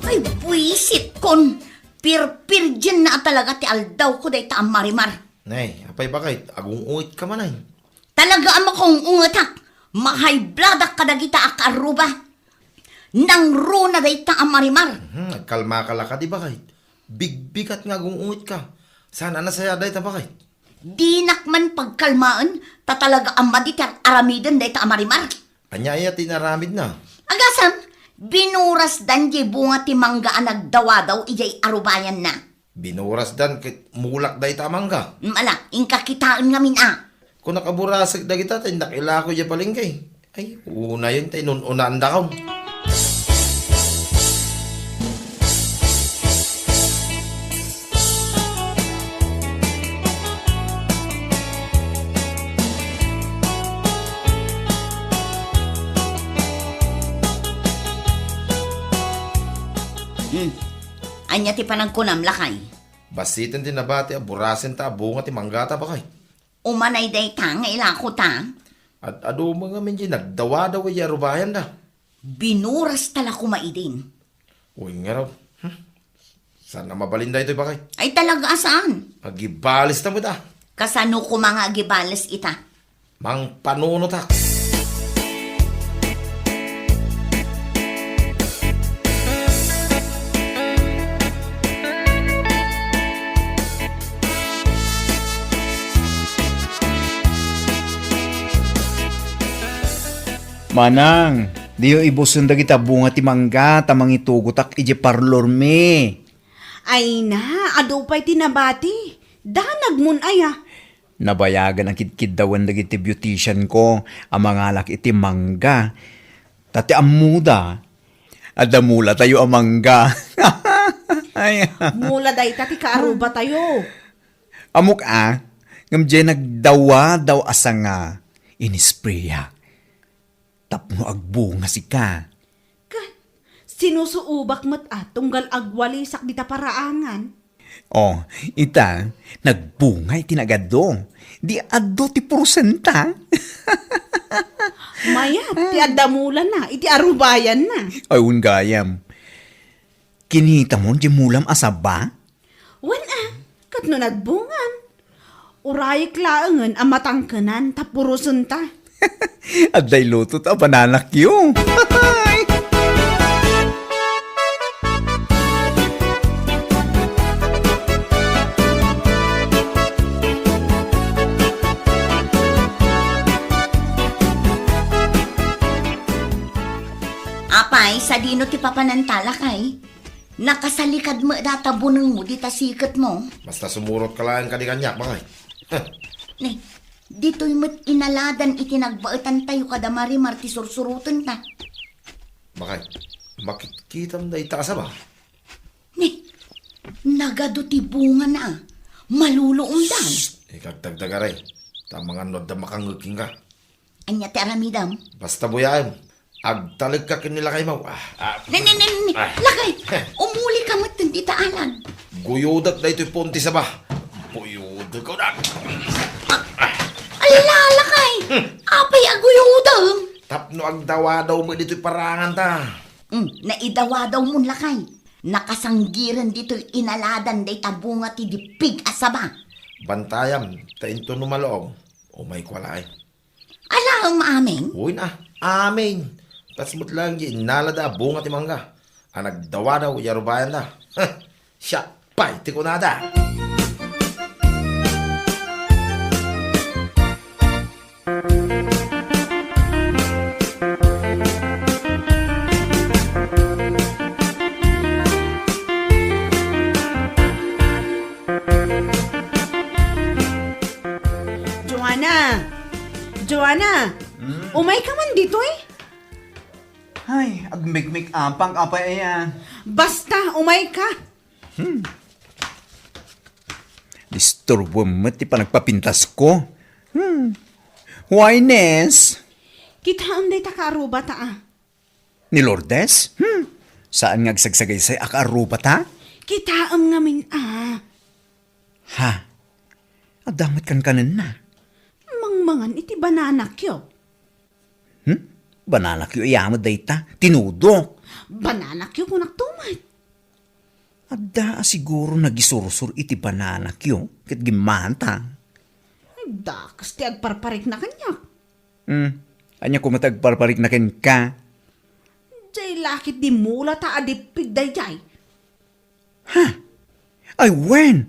Ay, buisitkon! Pirpirdienna a talaga ti aldawko dayta a Marimar. Nay, apay baket? Agung-ungetka man, ay. Talaga a makaung-ungetak. Mahaybladak kadagita a kaarruba. Nangruna dayta a Marimar. Mhm, agkalmaka la kadi, baket. Bigbigat nga agung-ungetka. Saan a nasayaat dayta, baket? Dinak man pagkalmaen, ta talaga a madi ti ar-aramiden dayta a Marimar. Ania aya ti inaramidna? Agasem, binurasdan diay bunga ti mangga a nagdawadaw idiay arubayanna. Binurasdan ket mulak dayta a mangga. Mala, inka kitaen ngamin a. Kunak a burasek dagita ta innak ilako idiay palengke. Ay, unayen ta inun-unaandakon. Hmm. Ania ti panagkunam, lakay? Bassiten ti nabati a burasenta a bunga ti manggata, baket. Umanay dayta nga ilakota? Ad-adu met ngamin diay nagdawadaw idiay arubayanda. Binurasta la koma idin. Wen ngarud. Hmm. Saan a mabalin daytoy, baket? Ay, talaga a saan. Agibalesta met a. Kasano koma nga agibales ita? Mangpanunotak. Manang, diyo ibusen dagita bunga ti mangga ta mangitugotak idiay parlormi. Ay na, adu pay ti nabati. Danagmon aya. Nabayagan a kidkiddawen dagiti beautician ko a mangalak iti mangga. Ta ti ammoda, adda mulatayo a mangga. Ay. Mula dayta ti kaarubatayo. Ammok a, ngem diay nagdawadaw a sanga, inispreyak tapno agbunga sika. Ket sinusuobak met a tunggal agwalisak dita paraangan. Oh, ita, nagbunga iti nagadu. Di adu ti porosenta. Mayat ti adda mulana iti arubayanna. Ay, wen gayam. Kinitamon diay mulam a saba? Wen a, ket no nagbungan, urayek laengen a matangkenan ta purosenta. Adda iluto ta banana cue. Apay, sadino ti papananta, lakay? Nakasalikad met data bunengmo dita siketmo. Basta sumurotka laeng kadi kaniak, baket. Heh. Ne, ditoy met inaladan iti nagbaetantayo kada Marimar ti sursurotenta. Baket, makitkitam dayta a saba? Ne, nagadu ti bungana. Maluluomdan. Shh! Ikagdagdagaray. Ta mangan no adda makangngeg kenka. Ania ti aramidem? Basta buyaem. Agtalekka ken ni lakaymo. Ah, ah. Ne, ne, ne, ne, ne. Ah. Lakay, umulika metten dita alag. Guyodek daytoy puon ti saba. Guyodek, kunak. Ah, ala, lakay. Hmm. Apay a guyodem? Tapno agdawadaw met ditoy paranganta. Hmm, naidawadawmon, lakay. Nakasanggiren ditoy inaladan dayta bunga ti dippig a saba. Bantayam, ta intono malong, umayko laeng. Alaem amin? Wen a, amin. Kas met laeng diay inalada a bunga ti mangga a nagdawadaw idiay arubayanda. Heh, siak pay ti kunada. Joanna! Joanna! Hmm? Umayka man ditoy? Ay, agmikmik-apang, apay aya? Basta, umayka! Hmm. Disturboem met ti panagpapintasko. Hmm. Why, Nes? Kitaem dayta kaarubata a. Ni Lourdes? Hmm. Saan nga agsagsagaysay a kaarubata? Kitaem ngamin a. Ha? Adda met kankanenna? Mangmangan iti banana cue. Hmm? Banana cue aya met dayta? Tinudok. Banana cue kunak to met. Adda a siguro nagisursor iti banana cue ket gimmata. Ay, dakes ti agparparikna kaniak. Hmm. Ania koma ti agparparikna kenka? Jay Lakit di mulata a dippig daydiay. Ha? Ay, wen!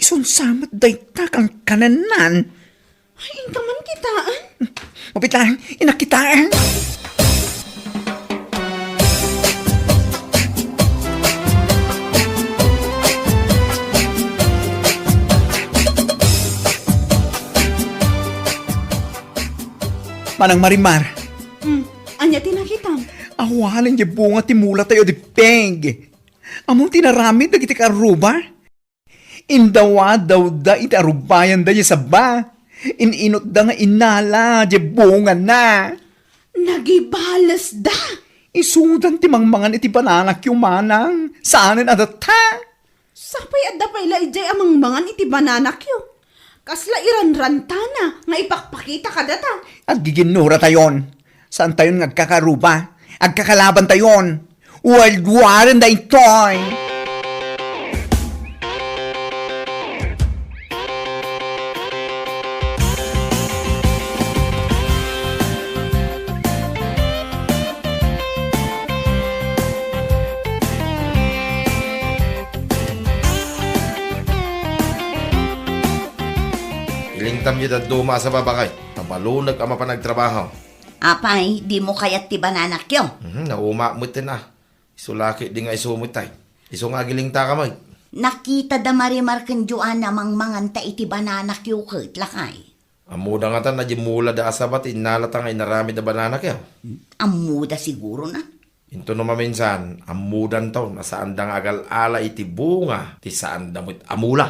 Isun sa met dayta kankananan. Ay, inka man kitaen. Mapit laeng, innak kitaen. Manang Marimar. Hmm, ania ti nakitam? Awanen diay bunga ti mulatayo a dippig. Ammom ti inaramid dagiti kaarruba? Indawadawda iti arubayanda diay sabba. In-inutda nga inala diay bungana. Nagibalesda. Isudan ti mangmangan iti bananakyo, manang. Saanen a data. Sapay adda pay la idiay a mangmangan iti bananakyo. Kasla iranrantana nga ipakpakita kadata. Aggiginnuratayon. Saantayon nga agkakaarruba. Agkakalabantayon. World War daytoy. Ilingtamyo dadduma a sabba, baket. Ta balonek a mapan agtrabaho. Apay, dimo kayat ti bananakyo? Mhm, nauma metten a. Isu la ketdi nga isu met ay. Isu nga agilingtaka met. Nakita da Marimar ken Joanna mangmanganta iti bananakyo ket, lakay. Ammoda ngatan a diay mulada a sabba ti innalata nga inaramid a bananakyo. Ammoda sigurona. Inton no maminsan, ammodanton a saanda nga agal-ala iti bunga ti saanda met a mula.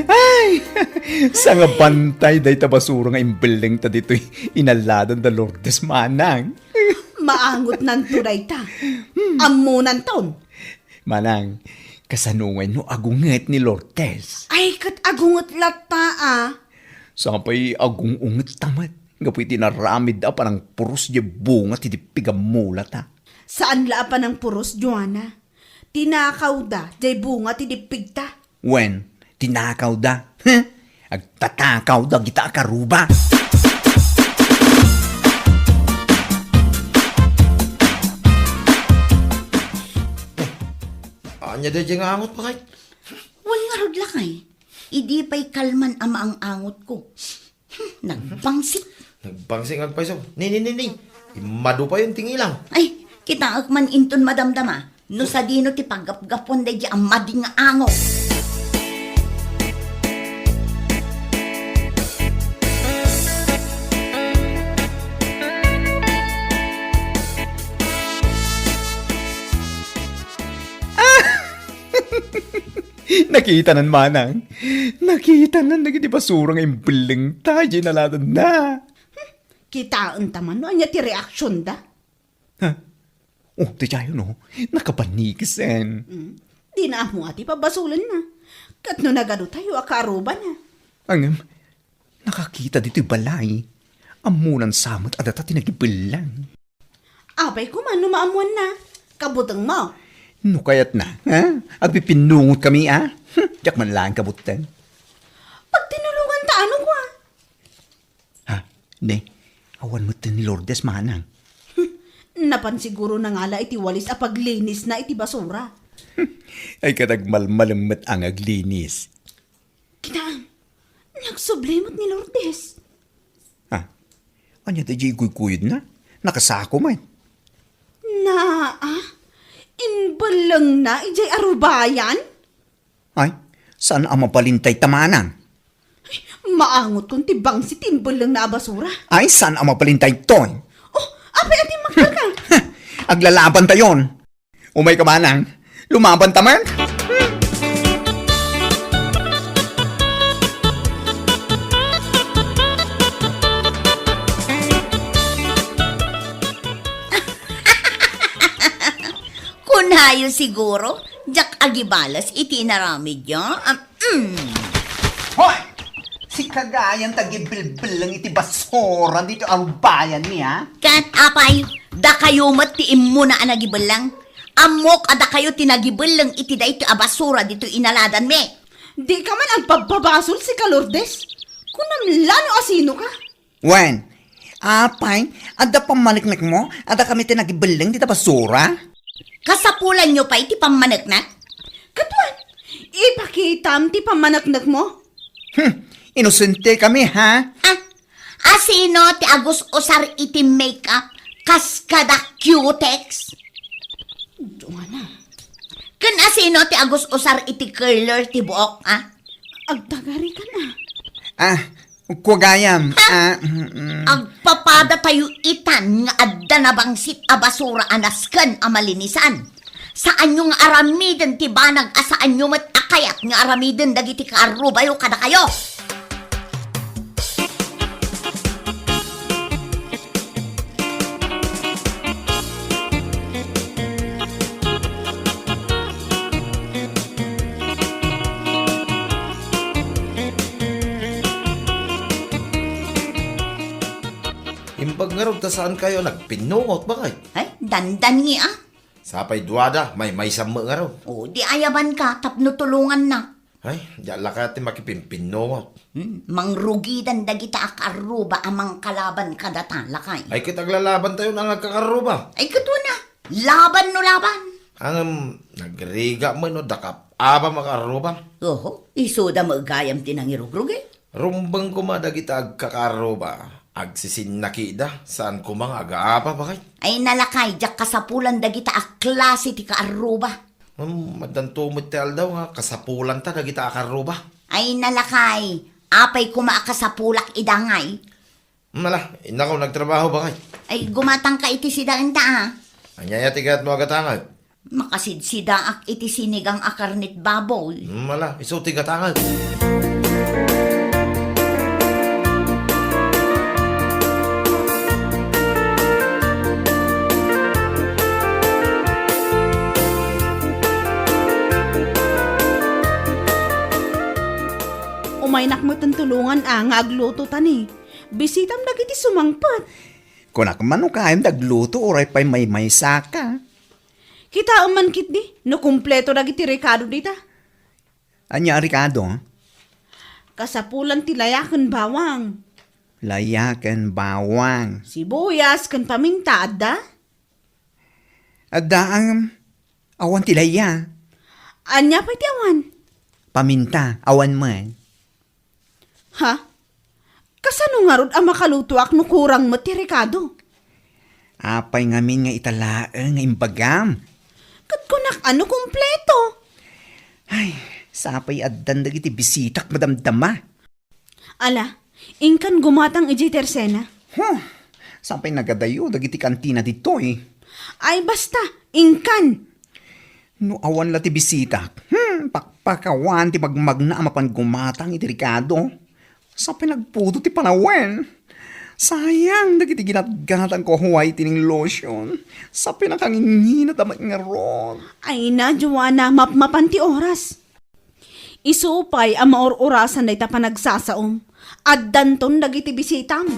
Ay! Sangabantay dayta basura nga imbellengta ditoy inaladan da Lourdes, manang. Maangotnanto dayta. Ammonanton. Manang, kasano ngay no agunget ni Lourdes? Ay, ket agunget latta a. Sapay agung-ungetta met gapu iti inaramidda a panangpuros diay bunga ti dippig a mulata. Saan la a panangpuros, Joanna. Tinakawda diay bunga ti dippigta. Wen, tinakawda. Heh? Agtatakaw dagita a karuba. Ania daydiay nga angot, baket? Wen ngarud, lakay. Idi pay kalman a maang-angotko. Hmm, nagbangsit. Nagbangsit nga agpayso. Ni, ni, ni, ni. Immadu payon ti ngilang. Ay, kitaek man inton madamdama. No sadino ti paggapgapuan daydiay a madi nga angot. Nakitanan, manang. Nakitanan dagiti basura nga imbellengta diay inaladanna. Kitaenta man no ania ti reaksionda. Ha? Oh, daydiay no, nakabanigsen. Hmm. Dina ammo a ti pabasolenna. Ket no nagaduttayo a kaarrubana. Ngem, nakakita ditoy balay. Ammonan sa met a data ti nagibellang. Apay koma no maammoanna, kabutengmo. No kayatna, ha? Agpipinnungotkami, a? Hmm, diak man laeng kabuteng. Pagtinulonganta, ano, kua? Ha? Ne, awan metten ni Lourdes, manang. Napan sigurona nga la iti walis a paglinisna iti basura. Ay, ket agmalmalem met a nga aglinis. Kitaem, nagsubli met ni Lourdes. Ha? Ania daydiay iguykuyodna? Nakasako met. Naa, imbellengna idiay arubayan? Ay, saan a mabalin dayta, manang? Ay, maangotkon ti bangsit ti imbellengna a basura. Ay, saan a mabalin daytoy? Oh, apay a dimmakderka? Aglalabantayon. Umayka, manang. Lumaban ta man. Kunayo siguro, diak agibales iti inaramidyo. Am, mm. Hoy! Sika gayam ti agibilbelleng iti basura ditoy arubayanmi, ha? Ket, apay, dakayo met ti immuna a nagibillang. Ammok a dakayo ti nagibillang iti daytoy a basura ditoy inaladanmi. Dika man agpabbabasol, sika Lourdes. Kunam la no asinoka. Wen, apay, adda pammaneknekmo a dakami ti nagibillang dita basura? Kasapulanyo pay ti pammaneknek? Ket wen, ipakitam ti pammaneknekmo. Hmm, inosente kami, ha? Ah, asino ti agus-usar iti makeup kas kada Cutex? Joanna. Ken asino ti agus-usar iti curler ti buok, ah? Agtagarikan, ah. Ah, kua gayam, ah, mm, mm. Agpapadatayo itan nga adda nabangsit a basura a nasken a malinisan. Saanyo nga aramiden ti banag a saanyo met a kayat nga aramiden dagiti kaarrubayo kadakayo. Imbag ngarud ta saankayo a nagpinnungot, bakay? Ay, dandan ngi, ah. Sapay duada, maymaysa met ngarud. O, di ayabanka tapno tulonganna. Ay, diak la kayat ti makipimpinnungot. Hmm, mangrugidan dagita a kaarruba a mangkalaban kadata, lakay. Ay, ket aglalabantayon a nga agkakarruba. Ay, ket wen a, laban no laban. Ngem, nagrigat met no dakap-aba makaarruba. Oho, isuda met gayam ti nangirugrugi. Rumbeng koma dagita agkakarruba, agsisinnakida, saan koma nga agaapa, bakay. Ay, nalakay, diak kasapulan dagita a klase ti kaarruba. Hmm, addanto met ti aldaw nga kasapulanta dagita a karruba. Ay, nalakay, apay koma a kasapulak ida ngay? Hmm, ala, innako, nagtrabaho, bakay. Ay, gumatangka iti sidaenta, ah. Ania aya ti kayatmo a gatangen? Makasidsidaak iti sinigang a karnet baboy. Hmm, ala, isu ti gatangen. Umaynak met tulongan a nga agluto ta ni. Bisitam dagiti sumangpet. Kunak man no kayam dagluto uray pay maymaysaka. Kitaem man ketdi no kompleto dagiti rekado dita. Ania a rekado? Kasapulan ti laya ken bawang. Laya ken bawang. Sibuyas ken paminta, adda? Adda, ngem awan ti laya. Ania pay ti awan? Paminta, awan man. Ha? Kasano ngarud a makalutoak no kurang met ti rekado? Apay ngamin nga ita laeng nga imbagam? Ket kunak a no kompleto. Ay, sapay addan dagiti bisitak madamdama. Ala, inkan gumatang idiay tersena. Huh, sapay nagadayo dagiti kantina ditoy. Ay, basta, inkan. No awan la ti bisitak, hmm, pakpakawan ti magmagna a mapan gumatang iti rekado. Sapay nagputo ti panawen. Sayang dagiti ginatgatang ko a whitening lotion. Sapay nakanginginat a met ngarud. Ay na, Joanna, mapmapan ti oras. Isu pay a maur-urasan dayta panagsasaom. Addanton dagiti bisitam.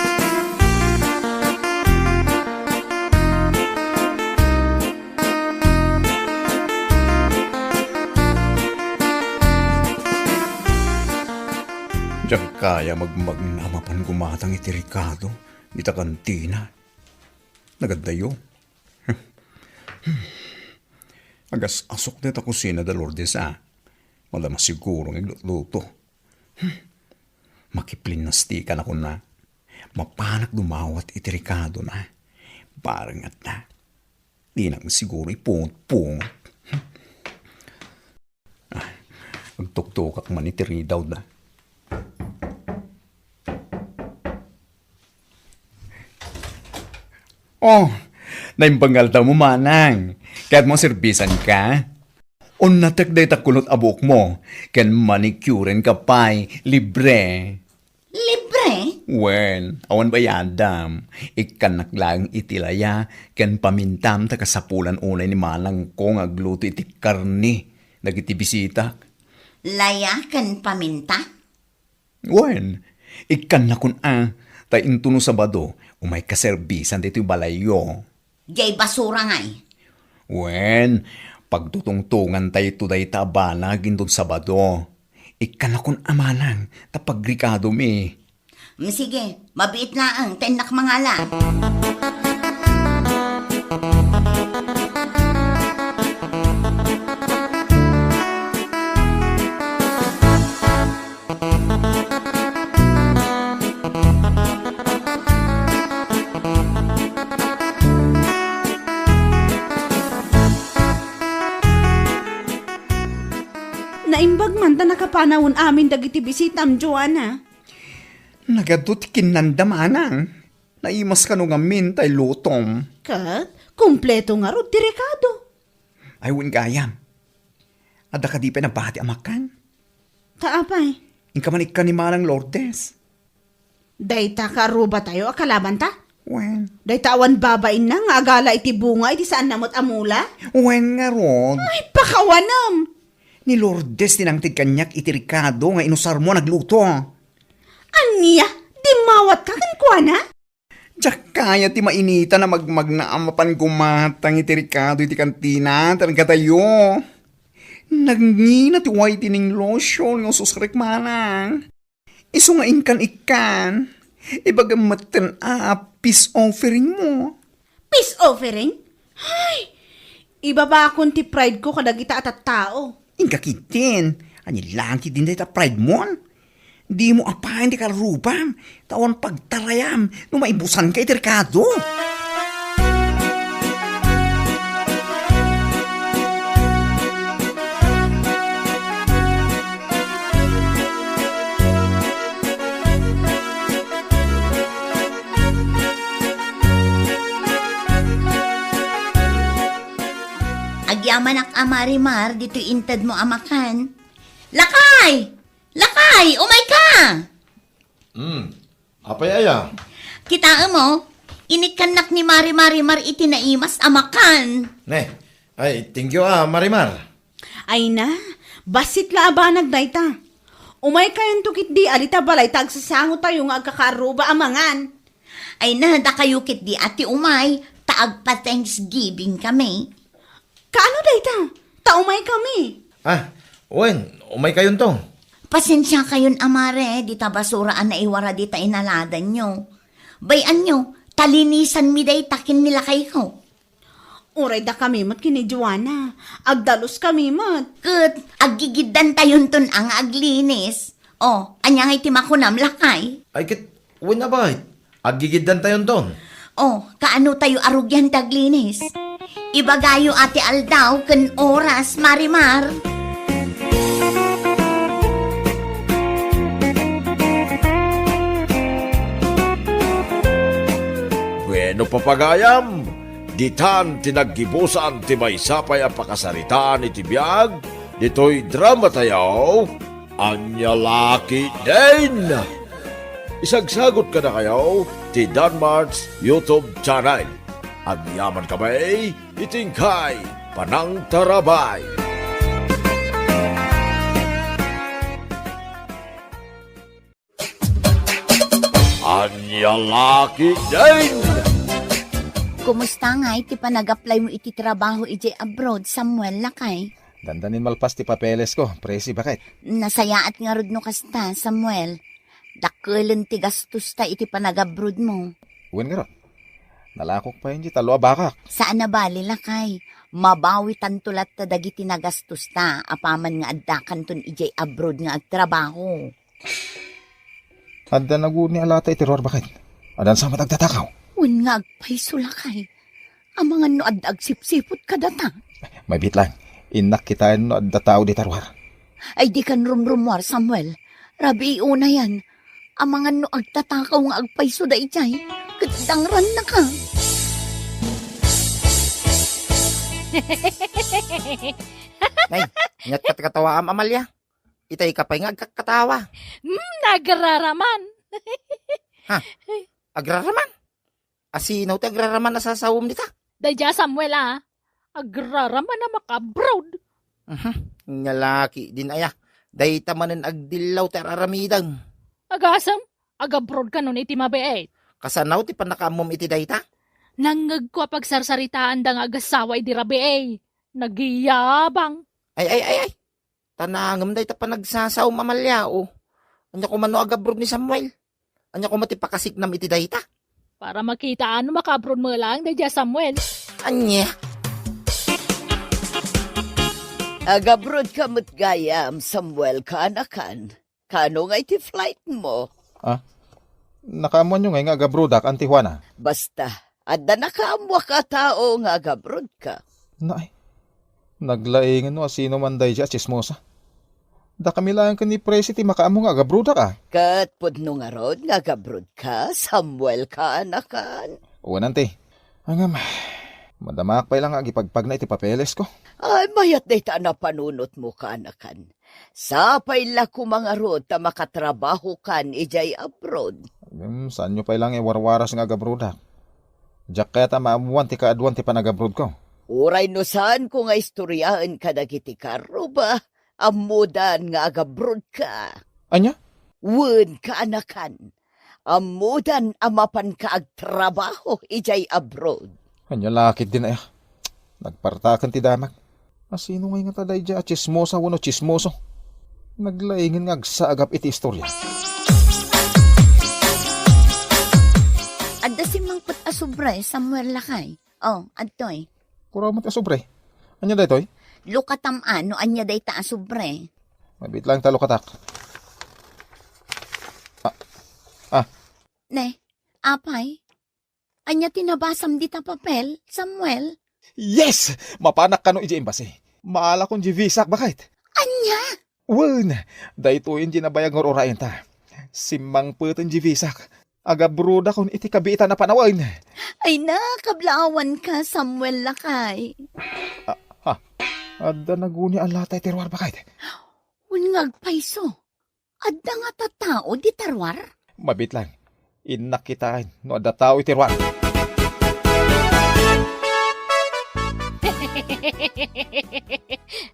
Diak kaya magmagna a mapan gumatang iti rekado dita kantina. Nagadayo. Agas-asok dayta kusina da Lourdes, a. Madama siguro nga iglutluto. Makiplinastika na kuna. Mapanak dumawat iti rekadona. Bareng adda. Dinak siguro ipungot-pungot. Ah, agtuktokak man iti ridawda. Oh, naimbag nga aldawmo, manang. Kayatmo a serbisanka? Unnatek dayta kulot a buokmo, ken manicurenka pay, libre. Libre? Wen, awan bayadam. Ikkannak laeng iti laya ken pamintam ta kasapulan unay ni manangko nga agluto iti karne dagiti bisitak. Laya ken paminta? Wen, ikkannakon a, ta intono Sabado, umayka serbisan ditoy balayyo. Diay basura ngay. Wen, pagtutungtungantayto dayta a banag inton Sabado. Ikkannakon a manang, ta pagrikadomi. Mm, sige, mabiit laeng, ta innak mangala. Naimbag man ta nakapanawon amin dagiti bisitam, Joanna. Nagadu ti kinnanda manang. Naimas kano ngamin tay lutom. Ket, kompleto ngarud ti rekado. Ay, wen gayam. Adda kadi pay nabati a makan? Ta apay? Inka man ikkan ni Manang Lourdes. Dayta kaarrubatayo a kalabanta? Wen. Dayta awan babainna nga agala iti bunga iti saanna met a mula? Wen ngarud. Ay, pakawanem! Ni Lourdes ti nangted kaniak iti rekado nga inusarmo a nagluto. Ania? Dimmawatka kenkuana? Diak kayat ti mainitan a magmagna a mapan gumatang iti rekado iti kantina, ta nagkatayo. Nangina ti whitening lotion nga ususrek manang. Isu nga inkan ikkan, ibagam metten a peace offering mo. Peace offering? Ay! Ibabakon ti pride ko kadagita a tattao. Inka ketdin, ania laeng ketdin dayta pride mon? Dimo apayen ti karrubam, ta awan pagtarayam no maibusanka iti rekado. Agyamanak a Marimar, ditoy intedmo a makan. Lakay! Lakay, umayka! Hmm, apay aya? Kitaem, o, inikkannak ni Mari Marimar iti naimas a makan. Ne, ay, thank you a, Marimar. Ay na, bassit la a banag dayta. Umaykayonto ketdi ali ta balay ta agsasangotayo nga agkakaarruba a mangan. Ay na, dakayo ketdi a ti umay, ta agpa-Thanksgiving kami. Kaano dayta? Ta umaykami. Ah, wen, umaykayonto. Pasensiakayon a Mare, dita basura a naiwara dita inaladanyo. Bay-anyo, ta linisanmi dayta ken ni lakayko. Uray dakami met ken ni Joanna, agdaluskami met. Ket aggigiddantayonton a nga aglinis. O, ania ngay ti makunam, lakay? Ay ket, wen a bay, aggigiddantayonton. O, kaanotayo a rugian ti aglinis? Ibagayo a ti aldaw ken oras, Marimar. Bueno, papagayam, ditan ti naggibusan ti maysa pay a pakasaritaan iti biag ditoy dramatayo, Ania La Ketdin. Isagsagut kadakayo ti Danmart's YouTube channel. Agyaman kami iti inkay panangtarabay. Ania La Ketdin! Kumusta ngay ti panag-apply mo iti trabaho idiay abroad, Samuel, lakay? Dandanin malpas ti papelesko, Presi, baket. Nasayaat ngarud no kasta, Samuel. Dakkelen ti gastosta iti panag-abroad mo. Wen ngarud, nalakok pay iti tallo a bakak. Saan a bali, lakay. Mabawitanto latta dagiti nagastosta apaman nga addakanton idiay abroad nga agtrabaho. Adda naguni a lata iti ruar, baket. Adda sa met agtatakaw. Wen nga agpayso, lakay. Amangan no adda agsipsiput kadata. Mabiit lang. Innak kitaen no adda tao dita ruar. Ay, dikan rumrumuar, Samuel. Rabii unayan. Amangan no agtatakaw nga agpayso daydiay. Ket dangrannaka. Nay, aniat katkatawaam, Amalia? Itay ka pay nga agkatkatawa. Hmm, nagraraman. Ha? Agraraman? Asino ti agraraman a sasawem dita? Daydiay a Samuel a. Agraraman a maka-abroad. Mhm. Nia la ketdin aya. Dayta manen agdillaw ti ar-aramidem. Agasem, agabroad kanon iti mabiit. Kasano ti pannakaammom iti dayta? Nangngegko a pagsarsaritaanda nga agassawa idi rabii. Nagyabang. Ay, ay, ay, ay. Tanangem dayta panagsasawem, Amalia, o. Ania koma no agabroad ni Samuel? Ania koma ti pakasiknam iti dayta? Para makitaam no maka-abroad met laeng daydiay a Samuel. Ania? Agabroad ka met gayam, Samuel, kaanakan. Kano nga iti flight mo? Ah? Nakaammoanyo ngay nga agabroadak, Auntie Juana? Basta, adda nakaammoak a tao nga agabroad ka. Naay, naglaingen no asino man daydiay a tsismosa. Dakami laeng ken ni Presi ti makaammo nga agabroadak a. Ket pudno ngarud nga agabroad ka, Samuel, kaanakan? Wen, Auntie. Ngem, madamaak pay la nga agipagpagna iti papeles ko. Ay, mayat dayta a napanunot mo, kaanakan. Sapay la koma ngarud ta makatrabahokan idiay abroad. Ngem, saanyo pay la nga iwarwaras nga agabroadak? Diak kayat a maammoan ti kaaduan ti panagabroad ko. Uray no saanko nga istoriaen kadagiti kaarruba, ammodan nga agabroad ka. Ania? Wen, kaanakan. Ammodan a mapanka agtrabaho idiay abroad. Ania la ketdin aya? Nagpartaken ti damag. Asino ngay ngata daydiay a tsismosa wenno tsismoso? Naglaingen nga agsaagap iti istoria. Adda simmangpet a sobre, Samuel, lakay. Oh, adtoy. Kuraw met a sobre. Ania daytoy? Lukatam a no ania dayta a sobre. Mabiit laeng ta lukatak. Ah, ah. Ne, apay? Ania ti nabasam dita papel, Samuel? Yes! Mapanak kano idiay embassy. Maalakon diay visak, baket. Ania? Wen, daytoyen ti nabayag nga ur-uraenta. Simmangpeten diay visak. Agabroadakon iti kabiitan a panawen. Ay na, kablaawanka, Samuel, lakay. Ah, ha? Adda naguni a latay ti ruar, baket. Wen nga agpayso. Adda ngata tao dita ruar? Mabiit laeng. Innak kitaen no adda tao iti ruar.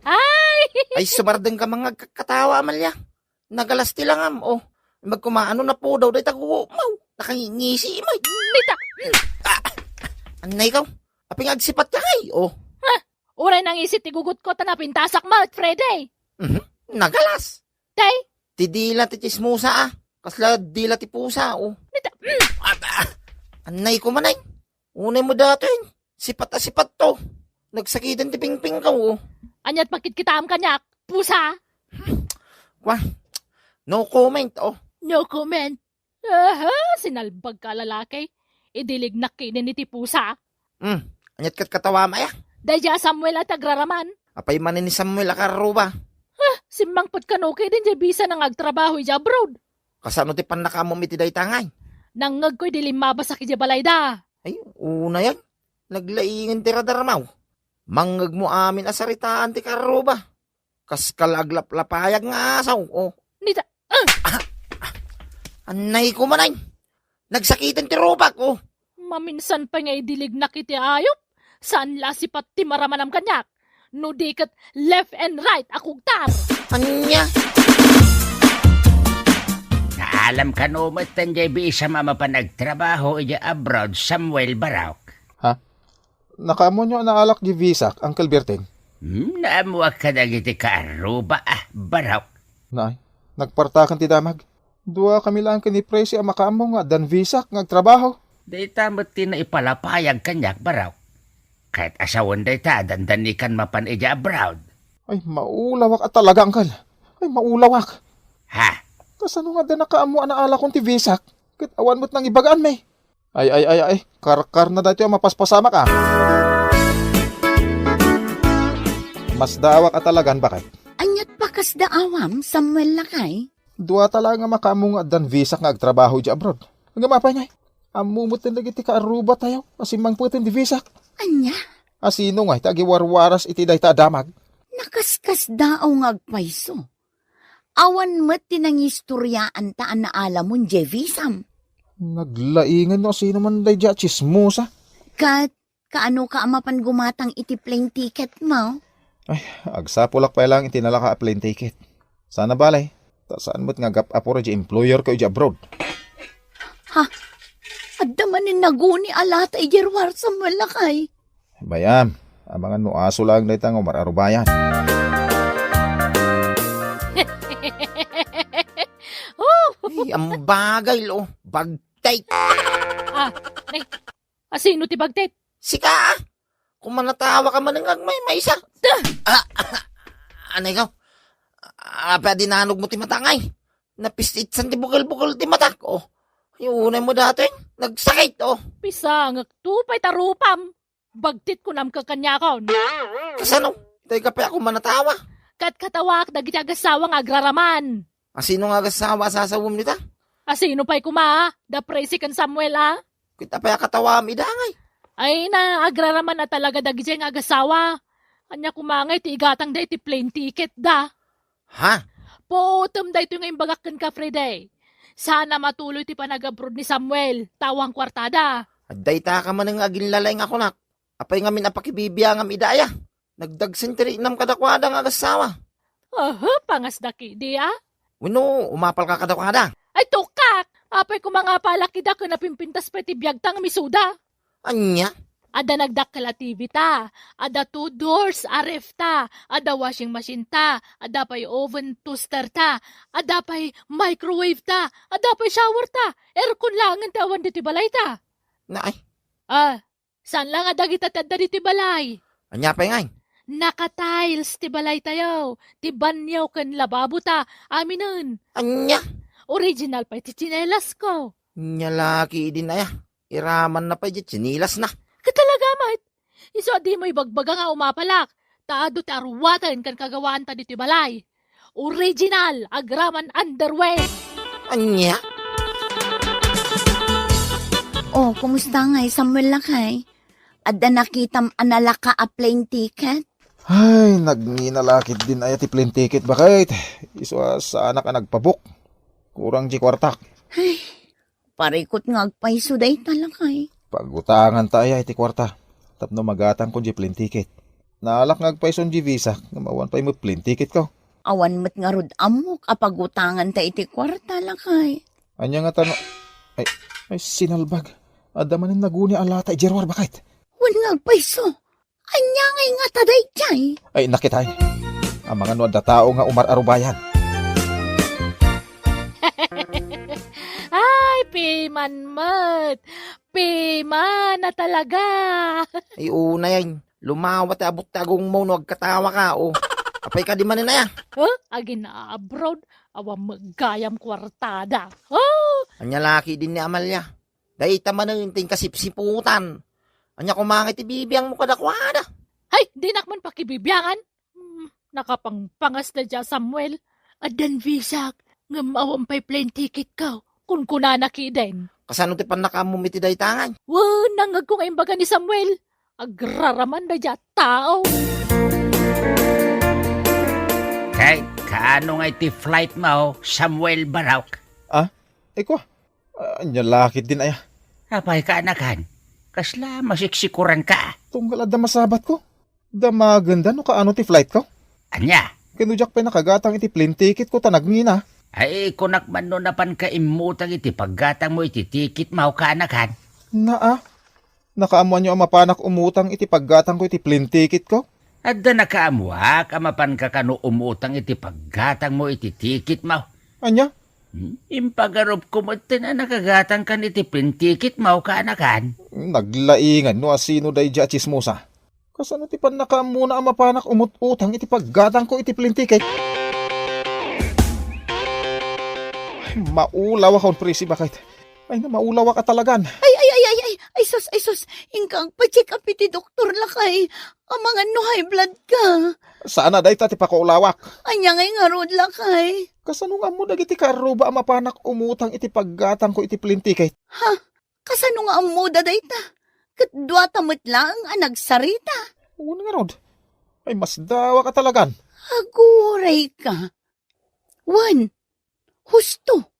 Ay! Ay, sumardengka nga agkatkatawa, Amalia. Nagalas ti langam, oh. Magkumaano napudaw dayta gugumaw. Nakangingisi, may. Nita! Ah, anay ka. Apay nga agsipat ka, ay, oh. Ha? Uray nangisi ti gugutko ta napintasak met, Freddy. Mhm. Nagalas. Tay? Ti dila ti tsismosa, ah. Kasla dila ti pusa, oh. Nita, mm. Ah, ah. Anay ko manay. Unay mo datoy. Sipat a sipat to. Nagsakiten ti pingping ka, oh. Aniat pakitkitaam kaniak, pusa? Kwa, no comment, oh. No comment. Aha, sinalbag ka, lalaki. Idilignak kinin iti pusa. Hmm, aniat katkatawa, maya? Daydiay a Samuel a ti agraraman. Apay manen ni Samuel a kaarruba? Ha, simmangpet kano kidin diay bisa na nga agtrabaho idiay abroad. Kasano ti pannakaammom iti dayta ngay? Nangngegko idi limmabasak idiay balayda. Ay, unayan. Naglaingen ti radarmaw. Mangngegmo amin a saritaan ti kaarruba. Kas kala aglaplapayag nga asaw, oh. Nita, ah! Ah, ah, anay ko manay. Nagsakiten ti rupak, oh. Maminsan pay nga idilignak iti ayup. Saan la sipat ti maramanam kaniak? No di ket left and right a kugtar. Ania? Naalam kano met diay bisam a mapan agtrabaho idiay abroad, Samuel Barok? Ha? Nakaammoanyo a naalak diay visak, Uncle Berting? Hmm, naammoak kadagiti kaarruba, ah, Barok. Nay, nagpartaken ti damag. Dua kami laeng ken ni Presi a makaammo nga addan visak nga agtrabaho. Dayta met ti naipalapayag kaniak, Barok. Ket a sawen dayta, dandanikan mapan idiay abroad. Ay, maulawak a talaga, Uncle. Ay, maulawak. Ha? Kasano nga adda nakaammo a naalakon ti visak? Ket awan met nangibagaanmi. Ay, ay, ay, ay, karkarna daytoy a mapaspasamak, ah. Masdaawak a talagan, baket. Aniat pakasdaawam, Samuel, lakay? Duata laeng a makaammo nga addan visak nga agtrabaho idiay abroad. Ngem apay ngay? Ammo met dagiti kaarrubatayo a simmangpeten ti visak. Ania? Asino ngay ti agiwarwaras iti dayta a damag? Ta kaskasdaaw nga agpayso. Awan met ti nangistoriaanta a naalamon, Jevisam. Naglaingan no asino man daydiay a tsismosa. Ket kaano ka a mapan gumatang iti plane ticket mo? Ay, agsapulak pay lang iti nalaka a plane ticket. Sana bale, ta saan met nga agap-apor idiay employer ko idiay abroad. Ha? Adda manen naguni a lata idiay ruar, Samuel, lakay. Bay-am, amangan no aso laeng dayta nga umar-arubayan. Oh! Ay, ambagay, lo. Bagtit. Ah, nay, asino ti bagtit? Sika, ah. Kumanatawa ka man nga agmaymaysa. Ah, anay ka? Apay a dinanog mo ti matangay? Napistitsan ti bukel-bukel ti matak, oh. Ay, unay mo datoy, nagsakit, oh. Pisangek to, pay ta rupam. Bagtit kunam kaniakon. Kasano? Itay ka pay a kumanatawa? Ket katawaak dagiti agassawa nga agraraman. Asino nga agassawa a sasawem dita? Asino pay koma, da Presi ken Samuel, a? Ket apay a katawaam ida ngay? Ay na, agraraman a talaga dagiti nga agassawa. Ania koma ngay ti igatangda iti plane ticket da? Ha? Puotem daytoy nga imbagak kenka, Freddy. Saan a matuloy ti panag-abroad ni Samuel, ta awan kuartada. Adda ita ka manen nga aginlalay nga kunak. Apay ngamin a pakibibiangam ida aya? Nagdagsen ti riknam kadakuada nga agassawa. Aha, pangasda kidi, a? Wenno, umapalka kadakuada? Ay, tukak! Apay koma nga apalak ida ken napimpintas pay ti biagta nga misuda? Ania? Adda nagdakkel a T V ta, adda two doors a ref ta, adda washing machine ta, adda pay oven toaster ta, adda pay microwave ta, adda pay shower ta, aircon laengen ti awan ditoy balay ta. Naay. Ah, saan la nga dagita ti adda ditoy balay? Ania pay ngay? Naka-tiles ti balay tayo, ti banyo ken lababo ta, aminen. Ania? Original pay ti tsinelas ko. Ania la kidin aya? Iramanna pay diay tsinelasna. Ket talaga met. Isu a dimo ibagbaga nga umapalak, ta adu ti aruaten ken kagawaanta ditoy balay. Original, agraman underwear. Ania? Oh, kumusta ngay, Samuel, lakay? Adda nakitam a nalaka a plane ticket? Ay, nagngina la ketdin aya ti plane ticket, baket. Isu a saanak a nagpabook. Kurang ti kuartak. Ay, parikut nga agpayso dayta, lakay. Pagutanganta aya iti kuarta tapno magatangko diay plane ticket. Naalak nga agpayson diay visa ngem awan pay met plane ticket ko. Awan met ngarud ammok a pagutanganta iti kuarta, lakay. Ania ngata no, ay, ay, sinalbag. Adda manen naguni a lata idiay ruar, baket. Wen nga agpayso. Ania ngay ngata daydiay? Ay, nakitay. Amangan no adda tao nga umar-arubayan. Ay, piman met. Piman a talaga. Ay, unay, ay. Lumawa ti abut ti agongmo no agkatawa ka, o. Apay kadi manen aya? Huh? Agin-abroad? Awan met gayam kuartada. Oh! Ania la ketdin ni Amalia? Dayta manen ti inkasipsiputan. Ania koma ngay ti bibiangmo kadakuada? Hay, dinak man pakibibiangan. Hmm, nakapangpangas daydiay a Samuel. Addan visak, ngem awan pay plane ticket ko. Kunkunana ketdin. Kasano ti pannakaammom iti dayta ngay? Wen, nangngegko nga imbaga ni Samuel. Agraraman daydiay a tao. Kay, kaano ngay ti flight mo, Samuel Barok? Ah? Ay, kua. Ah, ania la ketdin aya? Apay ka, anakan? Kasla masiksikuran ka? Tunggal adda masabat ko. Damagenda no kaano ti flight ko? Ania? Ken no diak pay nakagatang iti plane ticket ko ta nagngina. Ay, kunak man no napan ka immutang iti paggatang mo iti ticket mo, kaanakan? Naa, nakaammoanyo a mapanak umutang iti paggatang ko iti plane ticket ko? Adda nakaammoak a mapan ka kano umutang iti paggatang mo iti ticket mo. Ania? Hmm? Impagarupko metten a nakagatang kan iti plane ticket mo, kaanakan? Naglaingan no asino daydiay a tsismosa. Kasano ti pannakaammona a mapanak umut-utang iti paggatang ko iti plane ticket? Ay, maulawak on, Presi, baket. Ay, na maulawak a talagan. Ay, ay, ay, ay, ay, ay, sus, ay, sus. Inka agpa-check up iti doktor, lakay. Amangan no high blood ka. Saan a dayta ti pakaulawak. Ania ngay ngarud, lakay? Kasano nga ammo dagiti kaarruba a mapanak umutang iti paggatang ko iti plane ticket? Ha? Kasano nga ammoda dayta? Ket duata met laeng a nagsarita. Wen ngarud. Ay, masdawa ka talagan. Aguray ka. Wen, husto.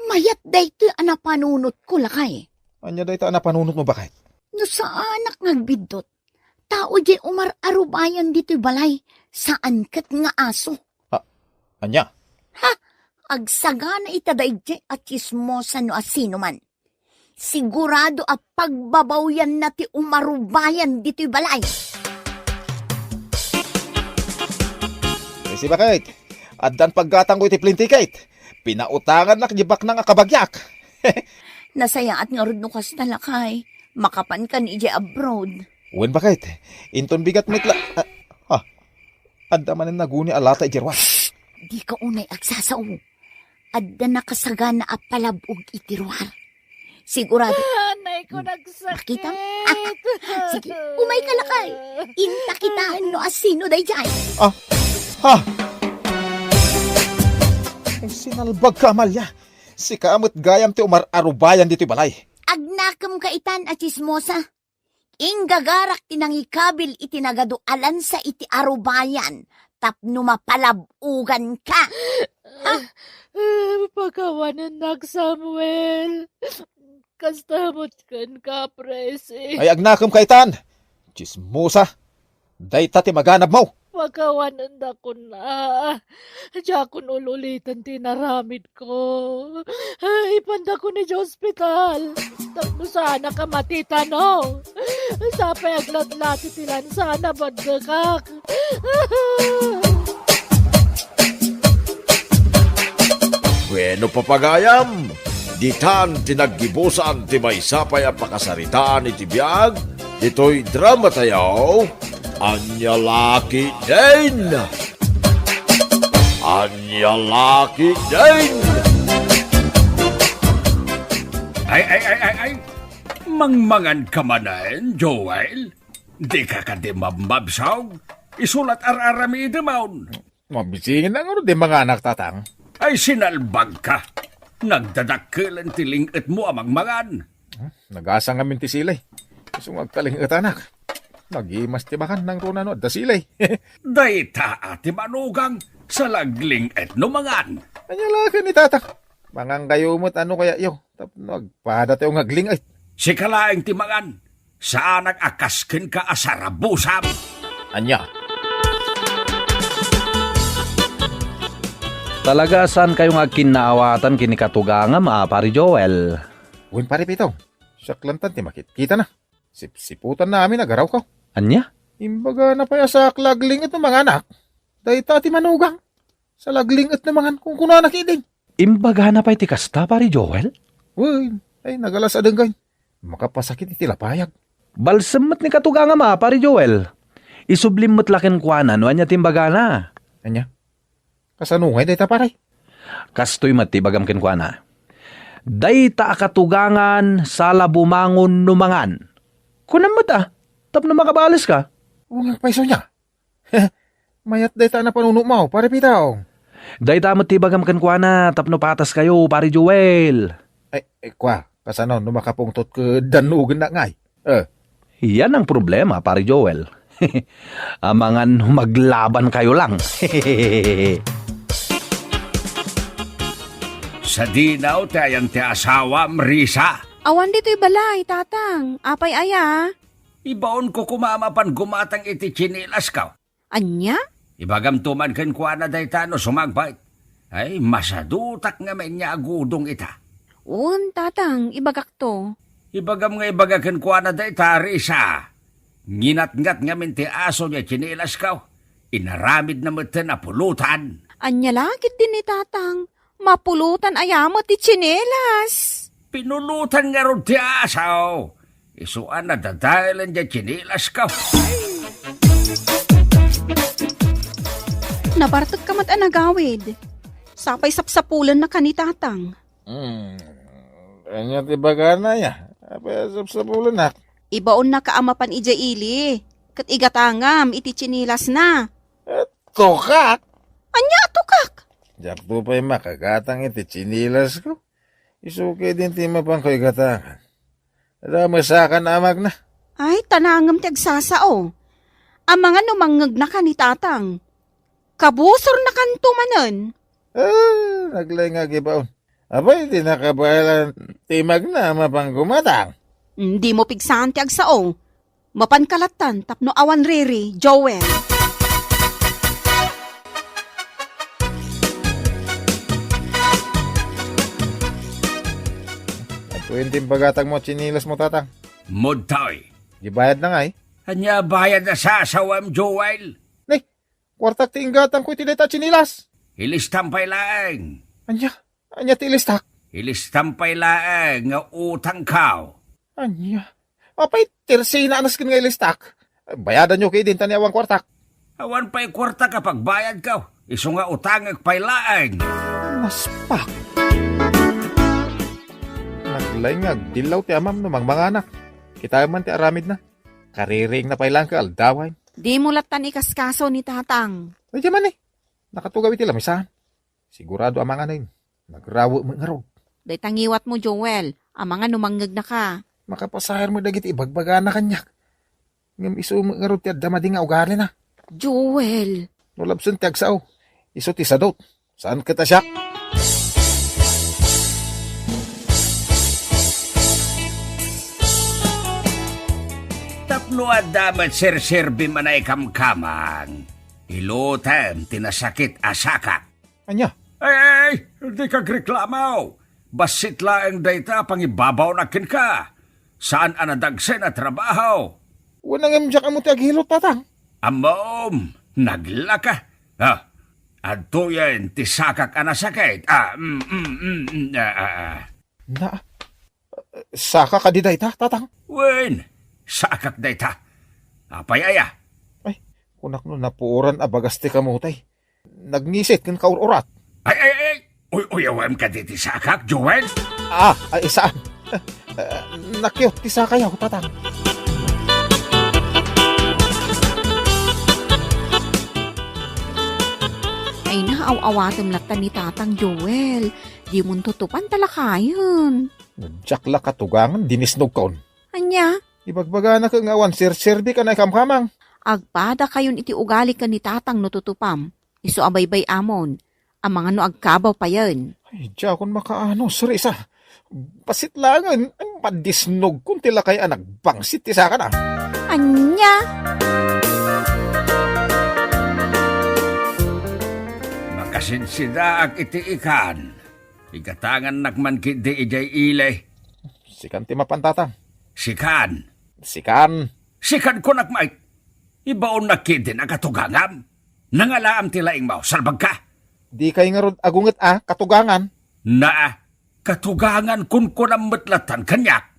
Mayat daytoy a napanunotko, lakay. Ania dayta a napanunotmo, baket? No saanak nga agbiddut, tao diay umar-arubayan ditoy balay, saan ket nga aso. Ah, ania? Ha? Agsagana ita daydiay a tsismosa no asinoman. Sigurado a pagbabawianna ti umarubayan ditoy balay. Ay, si baket, addan paggatangko iti plane ticket. Pinautangannak di baknang a kabagiak. Nasayaat ngarud no kasta, lakay. Makapanka idiay abroad. Wen, baket. Inton bigat met la-, ah, ah. Adda manen naguni a lata idiay ruar. Shh! Dika unay agsasao. Adda nakasagana a palab-og iti ruar. Sigurado. Anay ko, hmm, nagsakit. Makita? Ah, sige, umayka, lakay. Inta kitaen no asino daydiay. Ah, ha? Ay, sinalbagka, Amalia. Sika met gayam ti umar-arubayan ditoy balay. Agnakemka itan a tsismosa. Inggagarak ti nangikabil iti nagadu a lansa iti arubayan tapno mapalab-oganka. Ha? Ah, pakawanennak, Samuel. Kasta met kenka, Presi. Ay, agnakemka itan. Tsismosa. Dayta ti maganabmo. Pakawanendakon a. Diakon ul-uliten ti inaramidko. Ipandakon idiay ospital. Tapno saanak a matitano. Sapay aglatlati ti lansana, baddekak. Bueno, papagayam, ditan ti naggibusan ti maysa pay a pakasaritaan iti biag ditoy drama tayo, Ania La Ketdin! Ania La Ketdin! Ay, ay, ay, ay, ay! Mangmangan ka manen, Joel? Di ka kadi mabmabsog? Isu la ti ar-aramidemon. Mabisingen na ngarud ti manganak, Tatang. Ay, sinalbagka. Nagdadakkelen ti ling-etmo a mangmangan. Hmm, nagasang ngamin ti silay. Isu nga agkaling-etanak. Nagimas ti bakan nangruna no adda silay. Dayta a ti manugang, salagling-et no mangan. Ania la ken ni Tata? Mangankayo met a no kayatyo. Tapno agpadatayo nga agling-et. Sika laeng ti mangan. Saanak a kas kenka a sarabusam. Ania? Talaga a saankayo nga agkinnaawatan ken ni katugangam a Pari Joel? Wen, Pari Pito. Siak lantan ti makitkitana. Sipsiputanna amin a garawko. Ania? Imbagana pay a saak la agling-et no manganak. Dayta ti manugang. Salagling-et no mangan, kunkunana ketdin. Imbagana pay ti kasta, Pari Joel? Wen, ay, nagalas a denggen. Makapasakit iti lapayag. Balsem met ni katugangam a, Pari Joel. Isublim met la kenkuana no ania ti imbagana. Ania? Kasano ngay dayta, pare? Kastoy met ti ibagam kenkuana. Dayta a katugangan, sala bumangon no mangan. Kunam met a, tapno makabales ka. Wen, payso nia. Mayat dayta a napanunotmo, Pare Pito. Dayta met ti ibagam kenkuana tapno pataskayo, Pare Joel. Ay, ay, kua, kasano no makapungtot ket dannugennak ngay? Eh. Yan ang problema, Pare Joel. Amangan no maglabankayo lang. Sadino ti ayan ti asawam, Risa? Awan ditoy balay, Tatang. Apay aya? Ibaonko koma a mapan gumatang iti tsinilasko. Ania? Ibagamto man kenkuana dayta no sumagbat. Ay, masadutak ngamin nga agudong ita. Wen, Tatang, ibagakto. Ibagam nga ibaga kenkuana dayta, Risa. Nginatngat ngamin ti aso diay tsinilasko. Inaramidna metten a pulutan. Ania la ketdin ni Tatang? Mapulutan aya met ti tsinelas? Pinulutan ngarud ti aso. Isu a nadadaelen diay tsinelas ko. Nabartek ka met a nagawid. Sapay sapsapulenna ka ni Tatang. Hmm. Ania ti bagana, ya? Apay a sapsapulennak? Ibaonnaka a mapan idiay ili, ket igatangam iti tsinelasna. Eh, tukak? Ania a tukak? Diakto pay makagatang iti tsinilasko. Isu ketdin ti mapanko igatangan. Adda mesakan a magna. Ay, tanangem ti agsasao. Amangan no mangngegnaka ni Tatang. Kabusornakanto manen. Ah, naglaing nga agibaon. Apay, di nakabaelan ti magna a mapan gumatang? Dimo pigsaan ti agsao. Mapanka lattan tapno awan riri, Joel. Agkuyen ti impagatangmo a tsinilasmo, Tatang. Mudtoy. Di bayadna ngay? Ania bayad a sasawem, Joel? Ni, kuartak ti inggatangko iti dayta a tsinilas. Ilistam pay laeng. Ania? Ania ti ilistak? Ilistam pay laeng nga utangko. Ania? Apay, tersinas ken nga ilistak. Bayadanyo ketdin ta ni awan kuartak. Awan pay kuartak a pagbayadko. Isu nga utangek pay laeng. Naspak. Naglaing nga agdillaw ti amam no mangmanganak. Kitaem man ti aramidna. Kaririingna pay laeng ket aldawen. Dimo lattan ikaskaso ni Tatang. Ay, di man eh. Nakatugaw iti lamisaan. Sigurado a manganen. Nagrawe met ngarud. Dayta ngiwatmo, Joel. Amangan no mangngegnaka. Makapasaher met dagiti ibagbagana kaniak. Ngem isu met ngarud ti adda madi nga ugalina. Joel! No labsen ti agsao, isu ti sadut. Saan ket a siak? Tapno adda met serserbim a naikamkamang, ilutem ti nasakit a sakak. Ania? Ay, ay, ay, dika agreklamo. Bassit laeng dayta a pangibabawnak kenka. Saan a nadagsen a trabaho. Wen, ngem diak ammo ti agilot, Tatang. Ammom, naglaka. Ah, adtoyen ti sakak a nasakit. Ah, mm, mm, mm, mm, ah, ah, ah. Na, saka kadi dayta, Tatang? Wen, sakak dayta. Apay aya? Ay, kunak no napuoran a bagas ti kamutay. Nagngisit ken kaur-urat. Ay, ay, ay! Uy-uyawem kadi ti sakak, Joel? Ah, ay, saan? Eh, nakiot ti sakayo, Tatang. Ay, naaw-awatem latta ni Tatang, Joel. Dimon tutupan ta lakayen. Diak la katugangan, dinisnogkon. Ania? Ibagbagana ket nga awan serserbik a naikamkamang. Agpadakayon iti ugali ken ni Tatang no tutupam. Isu a baybay-amon. Amangan no agkabaw payen. Ay, diakon makaano, Risa. Bassit laengen, ay, madisnogkon ti lakay a nagbangsit ti sakana. Ania? Makasidsidaak iti ikan. Igatangannak man ketdi idiay ili. Sikan ti mapan, Tatang. Sikan. Sikan. Sikan kunak met. Ibaonnak ketdin a katugangam. Nangalaam ti laingmo, salbagka. Dikay ngarud agunget a katugangan. Naa, katugangan kunkunam met lattan kaniak.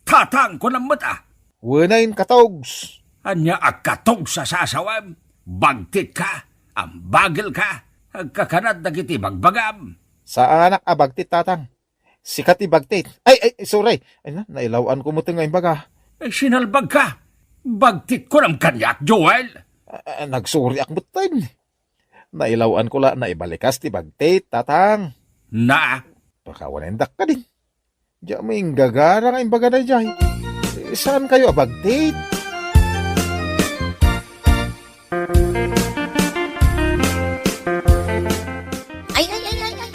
Tatang kunam met a. Wenayen katugs. Ania a katugs a sasawem? Bagtitka, ambagelka, agkakanat dagiti bagbagam. Saanak a bagtit, Tatang. Sika ti bagtit. Ay, ay, sorry. Ay na, nailaw-anko met nga imbaga. Ay, sinalbagka. Bagtit kunam kaniak, Joel. Ah, ah, nagsoriak metten. Nailaw-anko la, naibalikas ti bagtit, Tatang. Na? Pakawanendak kadin. Diak met inggagara nga imbaga daydiay. Saankayo a bagtit? Ay, ay, ay, ay, ay.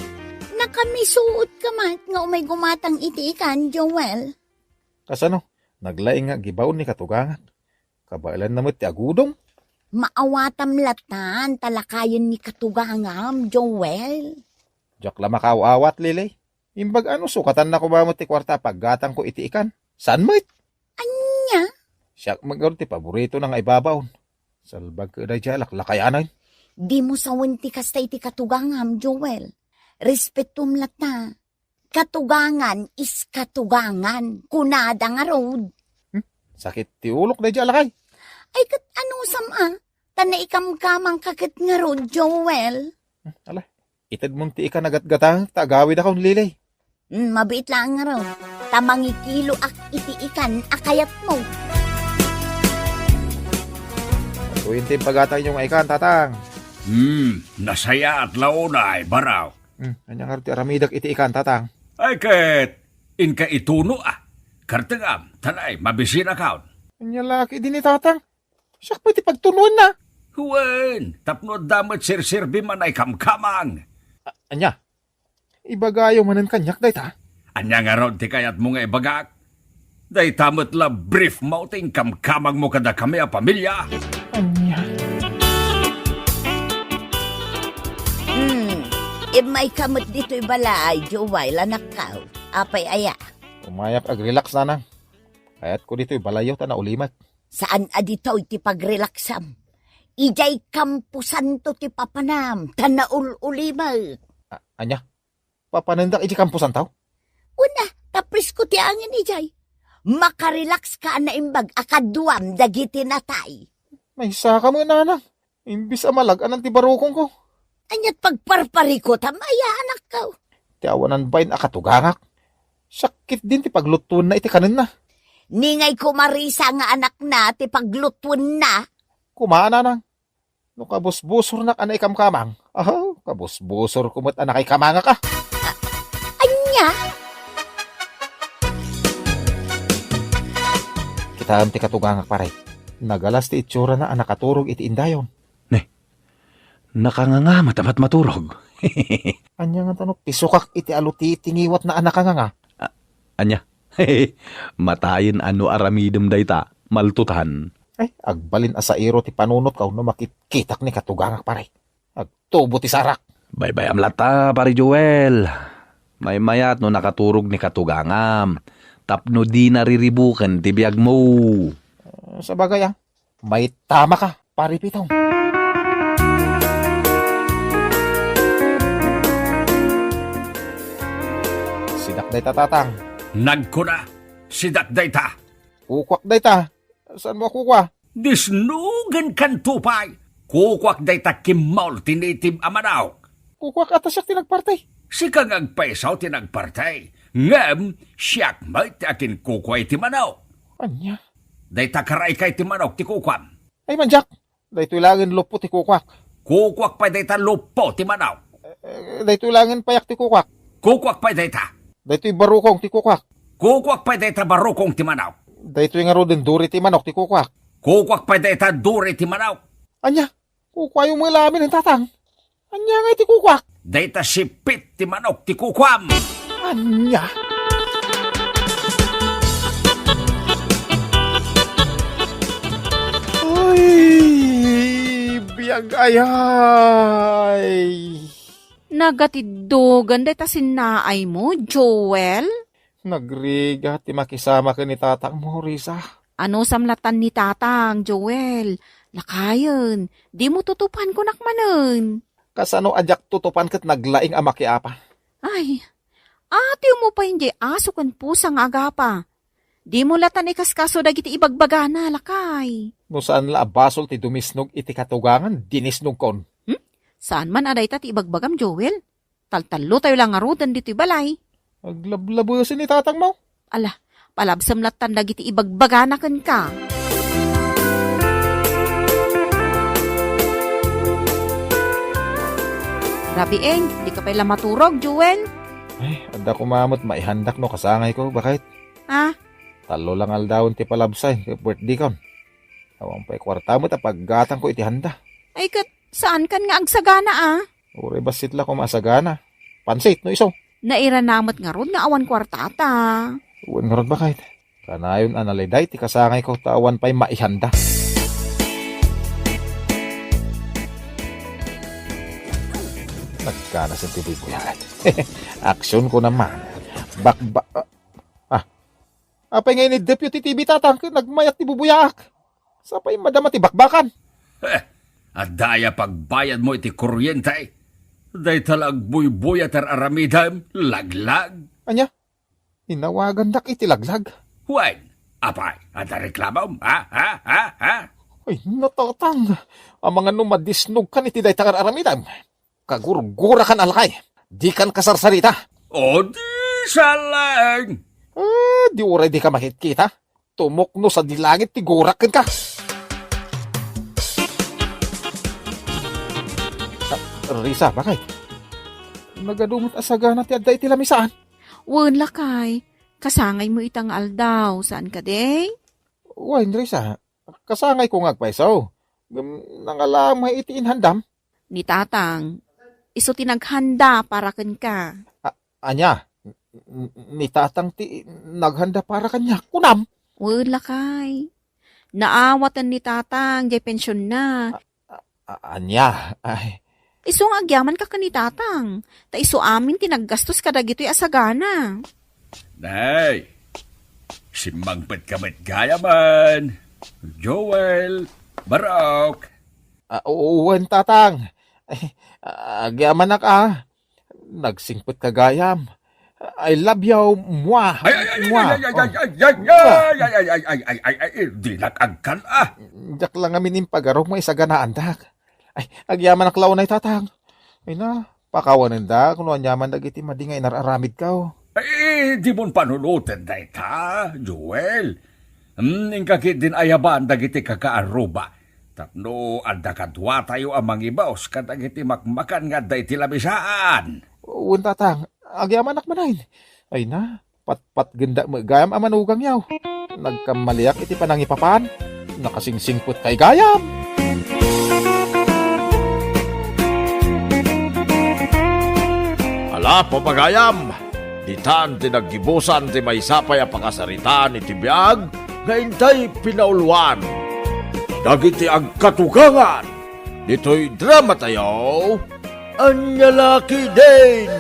Nakamisuot ka met nga umay gumatang iti ikan, Joel. Kasano? Naglaing nga agibaon ni katugangak. Kabaelanna met ti agudong. Maawatam latan, ta lakayen ni katugangam, Joel. Diak la makaaw-awat, Lily. Imbag ano, sukatanna koma met ti kuarta a paggatangko iti ikan. Saan met? Ania? Siak met ngarud ti paboritona nga ibabaon. Salbag ket daydiay a laklakayanen. Dimo sawen ti kasta iti katugangam, Joel. Respetom latta. Katugangan is katugangan. Kunada ngarud. Hmm? Sakit ti ulok daydiay a lakay. Ay, ket anusam a? Ta naikamkamangka ket ngarud, Joel. Hmm, ala. Itedmon ti ikan a gatgatangek ta agawidakon, Lily. Hmm, mabiit laeng ngarud. Ta mangikiloak iti ikan a kayatmo. Atoyen ti impagatangyo nga ikan, Tatang. Hmm, nasayaat la unay, baro. Hmm, ania ngarud ti aramidek iti ikan, Tatang? Ay ket, inka ituno a. Kartengam, ta nay, mabisinakon. Ania la ketdi ni Tatang? Siak pay ti pagtunoenna. Wen, tapno adda met serserbim a naikamkamang. A-, ania? Ibagayo manen kaniak dayta? Ania ngarud ti kayatmo nga ibagak? Dayta met la brief mo ti inkamkamangmo kadakami a pamilia. Ania? Hmm, immayka met ditoy balay, Joel, anakko. Apay aya? Umayak agrelax, nanang. Kayatko ditoy balayyo ta naulimek. Saan a ditoy ti pagrelaksam? Idiay kamposanto ti papanam, ta naul-ulimek. A-, ania? Papanendak iti kamposanto? Una, ta presko ti angin idiay. Makarelaxka a naimbag a kaduam dagiti natay. Maysaka met, nanang. Imbes a malag-anan ti barukongko. Ania't pagparparikutam aya, anakko? Ti awanan bain a katugangak. Siak ketdin ti paglutuenna iti kanenna. Ni ngay ko Marisa nga anakna ti paglutuenna. Kuma, nanang. No kabusbusornak a naikamkamang, aha, kabusbusorko met a nakaikamangak a. Ania? Kitaem ti katugangak, pare. Nagalas ti itsurana a nakaturog iti indayon. Ne, nakanganga met a matmaturog. Ania ngata no pisokak iti alutiti ngiwatna a nakanganga? A-, ania? Matayen a no aramidem dayta, maltutan. Ay, agbalin a sairo ti panunotko no makitkitak ni katugangak, pare. Agtubo ti sarak. Baybayam latta, Pare Joel. Maymayat no nakaturog ni katugangam tapno dina riribuken ti biagmo. Ah, sabagay, ah. Maitamaka, Pare Pitong. Sidak dayta, Tatang. Nagkuna, sidak dayta. Kukuak dayta. Saanmo a kukua? Disnogenkanto pay. Kukuak dayta kimmol ti native a manok. Kukuak a ta siak ti nagparti. Sika nga agpayso ti nagparti. Ngem siak met ti akinkukua iti manok. Ania? Dayta karaika iti manok ti kukuam. Ay, mandiak. Daytoy laengen luppo ti kukuak. Kukuak pay dayta luppo ti manok. Eh, daytoy laengen payak ti kukuak. Kukuak pay dayta. Daytoy barukong ti kukuak. Kukuak pay dayta barukong ti manok. Daytoy ngaruden duri ti manok ti kukuak. Kukuak pay dayta duri ti manok. Ania? Kukuayo met la amin, Tatang. Ania ngay ti kukuak? Dayta sipit ti manok ti kukuam. Ania? Ay, biag ayay. Nagatiddogan dayta sinnaaymo, Joel? Nagrigat ti makisama ken ni tatangmo, Risa. Anusam lattan ni tatang, Joel? Lakayen, dimo tutupan kunak manen. Kasano a diak tutupan ket naglaing a makiapa? Ay, atiwmo pay diay aso ken pusa nga agapa. Dimo lattan ikaskaso dagiti ibagbagana, lakay. No saan la a basol ti dumisnog iti katugangan, dinisnogkon. Hmm? Saan man a dayta ti ibagbagam, Joel? Taltallotayo la ngaruden ditoy balay. Aglablabesen ni tatangmo. Ala, palabsem lattan dagiti ibagbagana kenka. Rabieng, dika pay la maturog, Joel. Ay, adda koma met maihandak no kasangayko, baket. Ah? Tallo lang aldawen ti palabsay, ket birthday kon. Awan pay kuarta met a paggatangko iti handa. Ay, ket saankan nga agsagana, ah? Uray bassit la koma a sagana. Pansit, no isu. Nairana met ngarud nga awan kuartata. Wen ngarud, baket. Kanayon a naliday ti kasangayko ta awan pay maihanda. Nagkanasen ti buybuyaat. Aksiyonko naman. Bakba-, ah, apay nga iniddepyo ti T V, tatang, ket nagmayat ti bubuyaak? Sapay madama ti bakbakan. Heh, adda aya pagbayadmo iti kuryente? Dayta la agbuybuya ti ar-aramidem, laglag. Ania? Inawagandak iti laglag? Wen, apay, adda reklamom? Ha? Ha? Ha? Ha? Ay, natatang. Amangan no madisnogkan iti dayta nga ar-aramidem. Kagurgurakan a lakay. Dikan kasarsarita. O di, saleng! Ah, di uray dika makitkita. Tumukno sadi langit ti gurak kenka. Ah, Risa, baket? Nagadu met a sagana ti adda iti lamisaan? Wen, lakay. Kasangaymo ita nga aldaw, saan kadi? Wen, Risa. kasangayko nga agpayso. Ngem nangalaam nga iti inhandam. Ni Tatang, isu ti naghanda para kenka. A-, ania? N-, n-, ni Tatang ti naghanda para kaniak, kunam? Wen, lakay. Naawaten ni Tatang jay pensionna. A-, a-, ania? Ay. Isu nga agyamanka ken ni Tatang, ta isu amin ti naggastos kadagitoy a sagana. Nay, simmangpetka met gayamen. Joel, Barok. Ah, wen, Tatang. Ay, agyamanak, ah. Nagsingpetka gayam. I love you, mwah. Ay, ay, ay, Mwah. ay, ay, ay, Oh. ay, ay, Mwah. ay, ay, ay, ay, ay, ay, ay, ay, ay, dinak agkan, ah. Diak la ngamin impagarup nga isaganaandak. Ay, agyamanak la unay, Tatang. Ay na, pakawanendak no aniaman dagiti madi nga inar-aramidko. Ay, dimon panunoten dayta, Joel. Hmm, inka ketdin ayaban dagiti kakaarruba. Tapno adda kaduatayo a mangibaos kadagiti makmakan nga adda iti lamisaan. Wen, Tatang, agyamanak manen. Ay na, patpatgendak met gayam a manugangyo. Nagkammaliak iti panangipapan. Nakasingsingpetkay gayam. Ala, papagayam, ditan ti naggibusan ti maysa pay a pakasaritaan iti biag nga intay pinauluan. Dagiti agkatugangan ditoy dramatayo, ania la ketdin?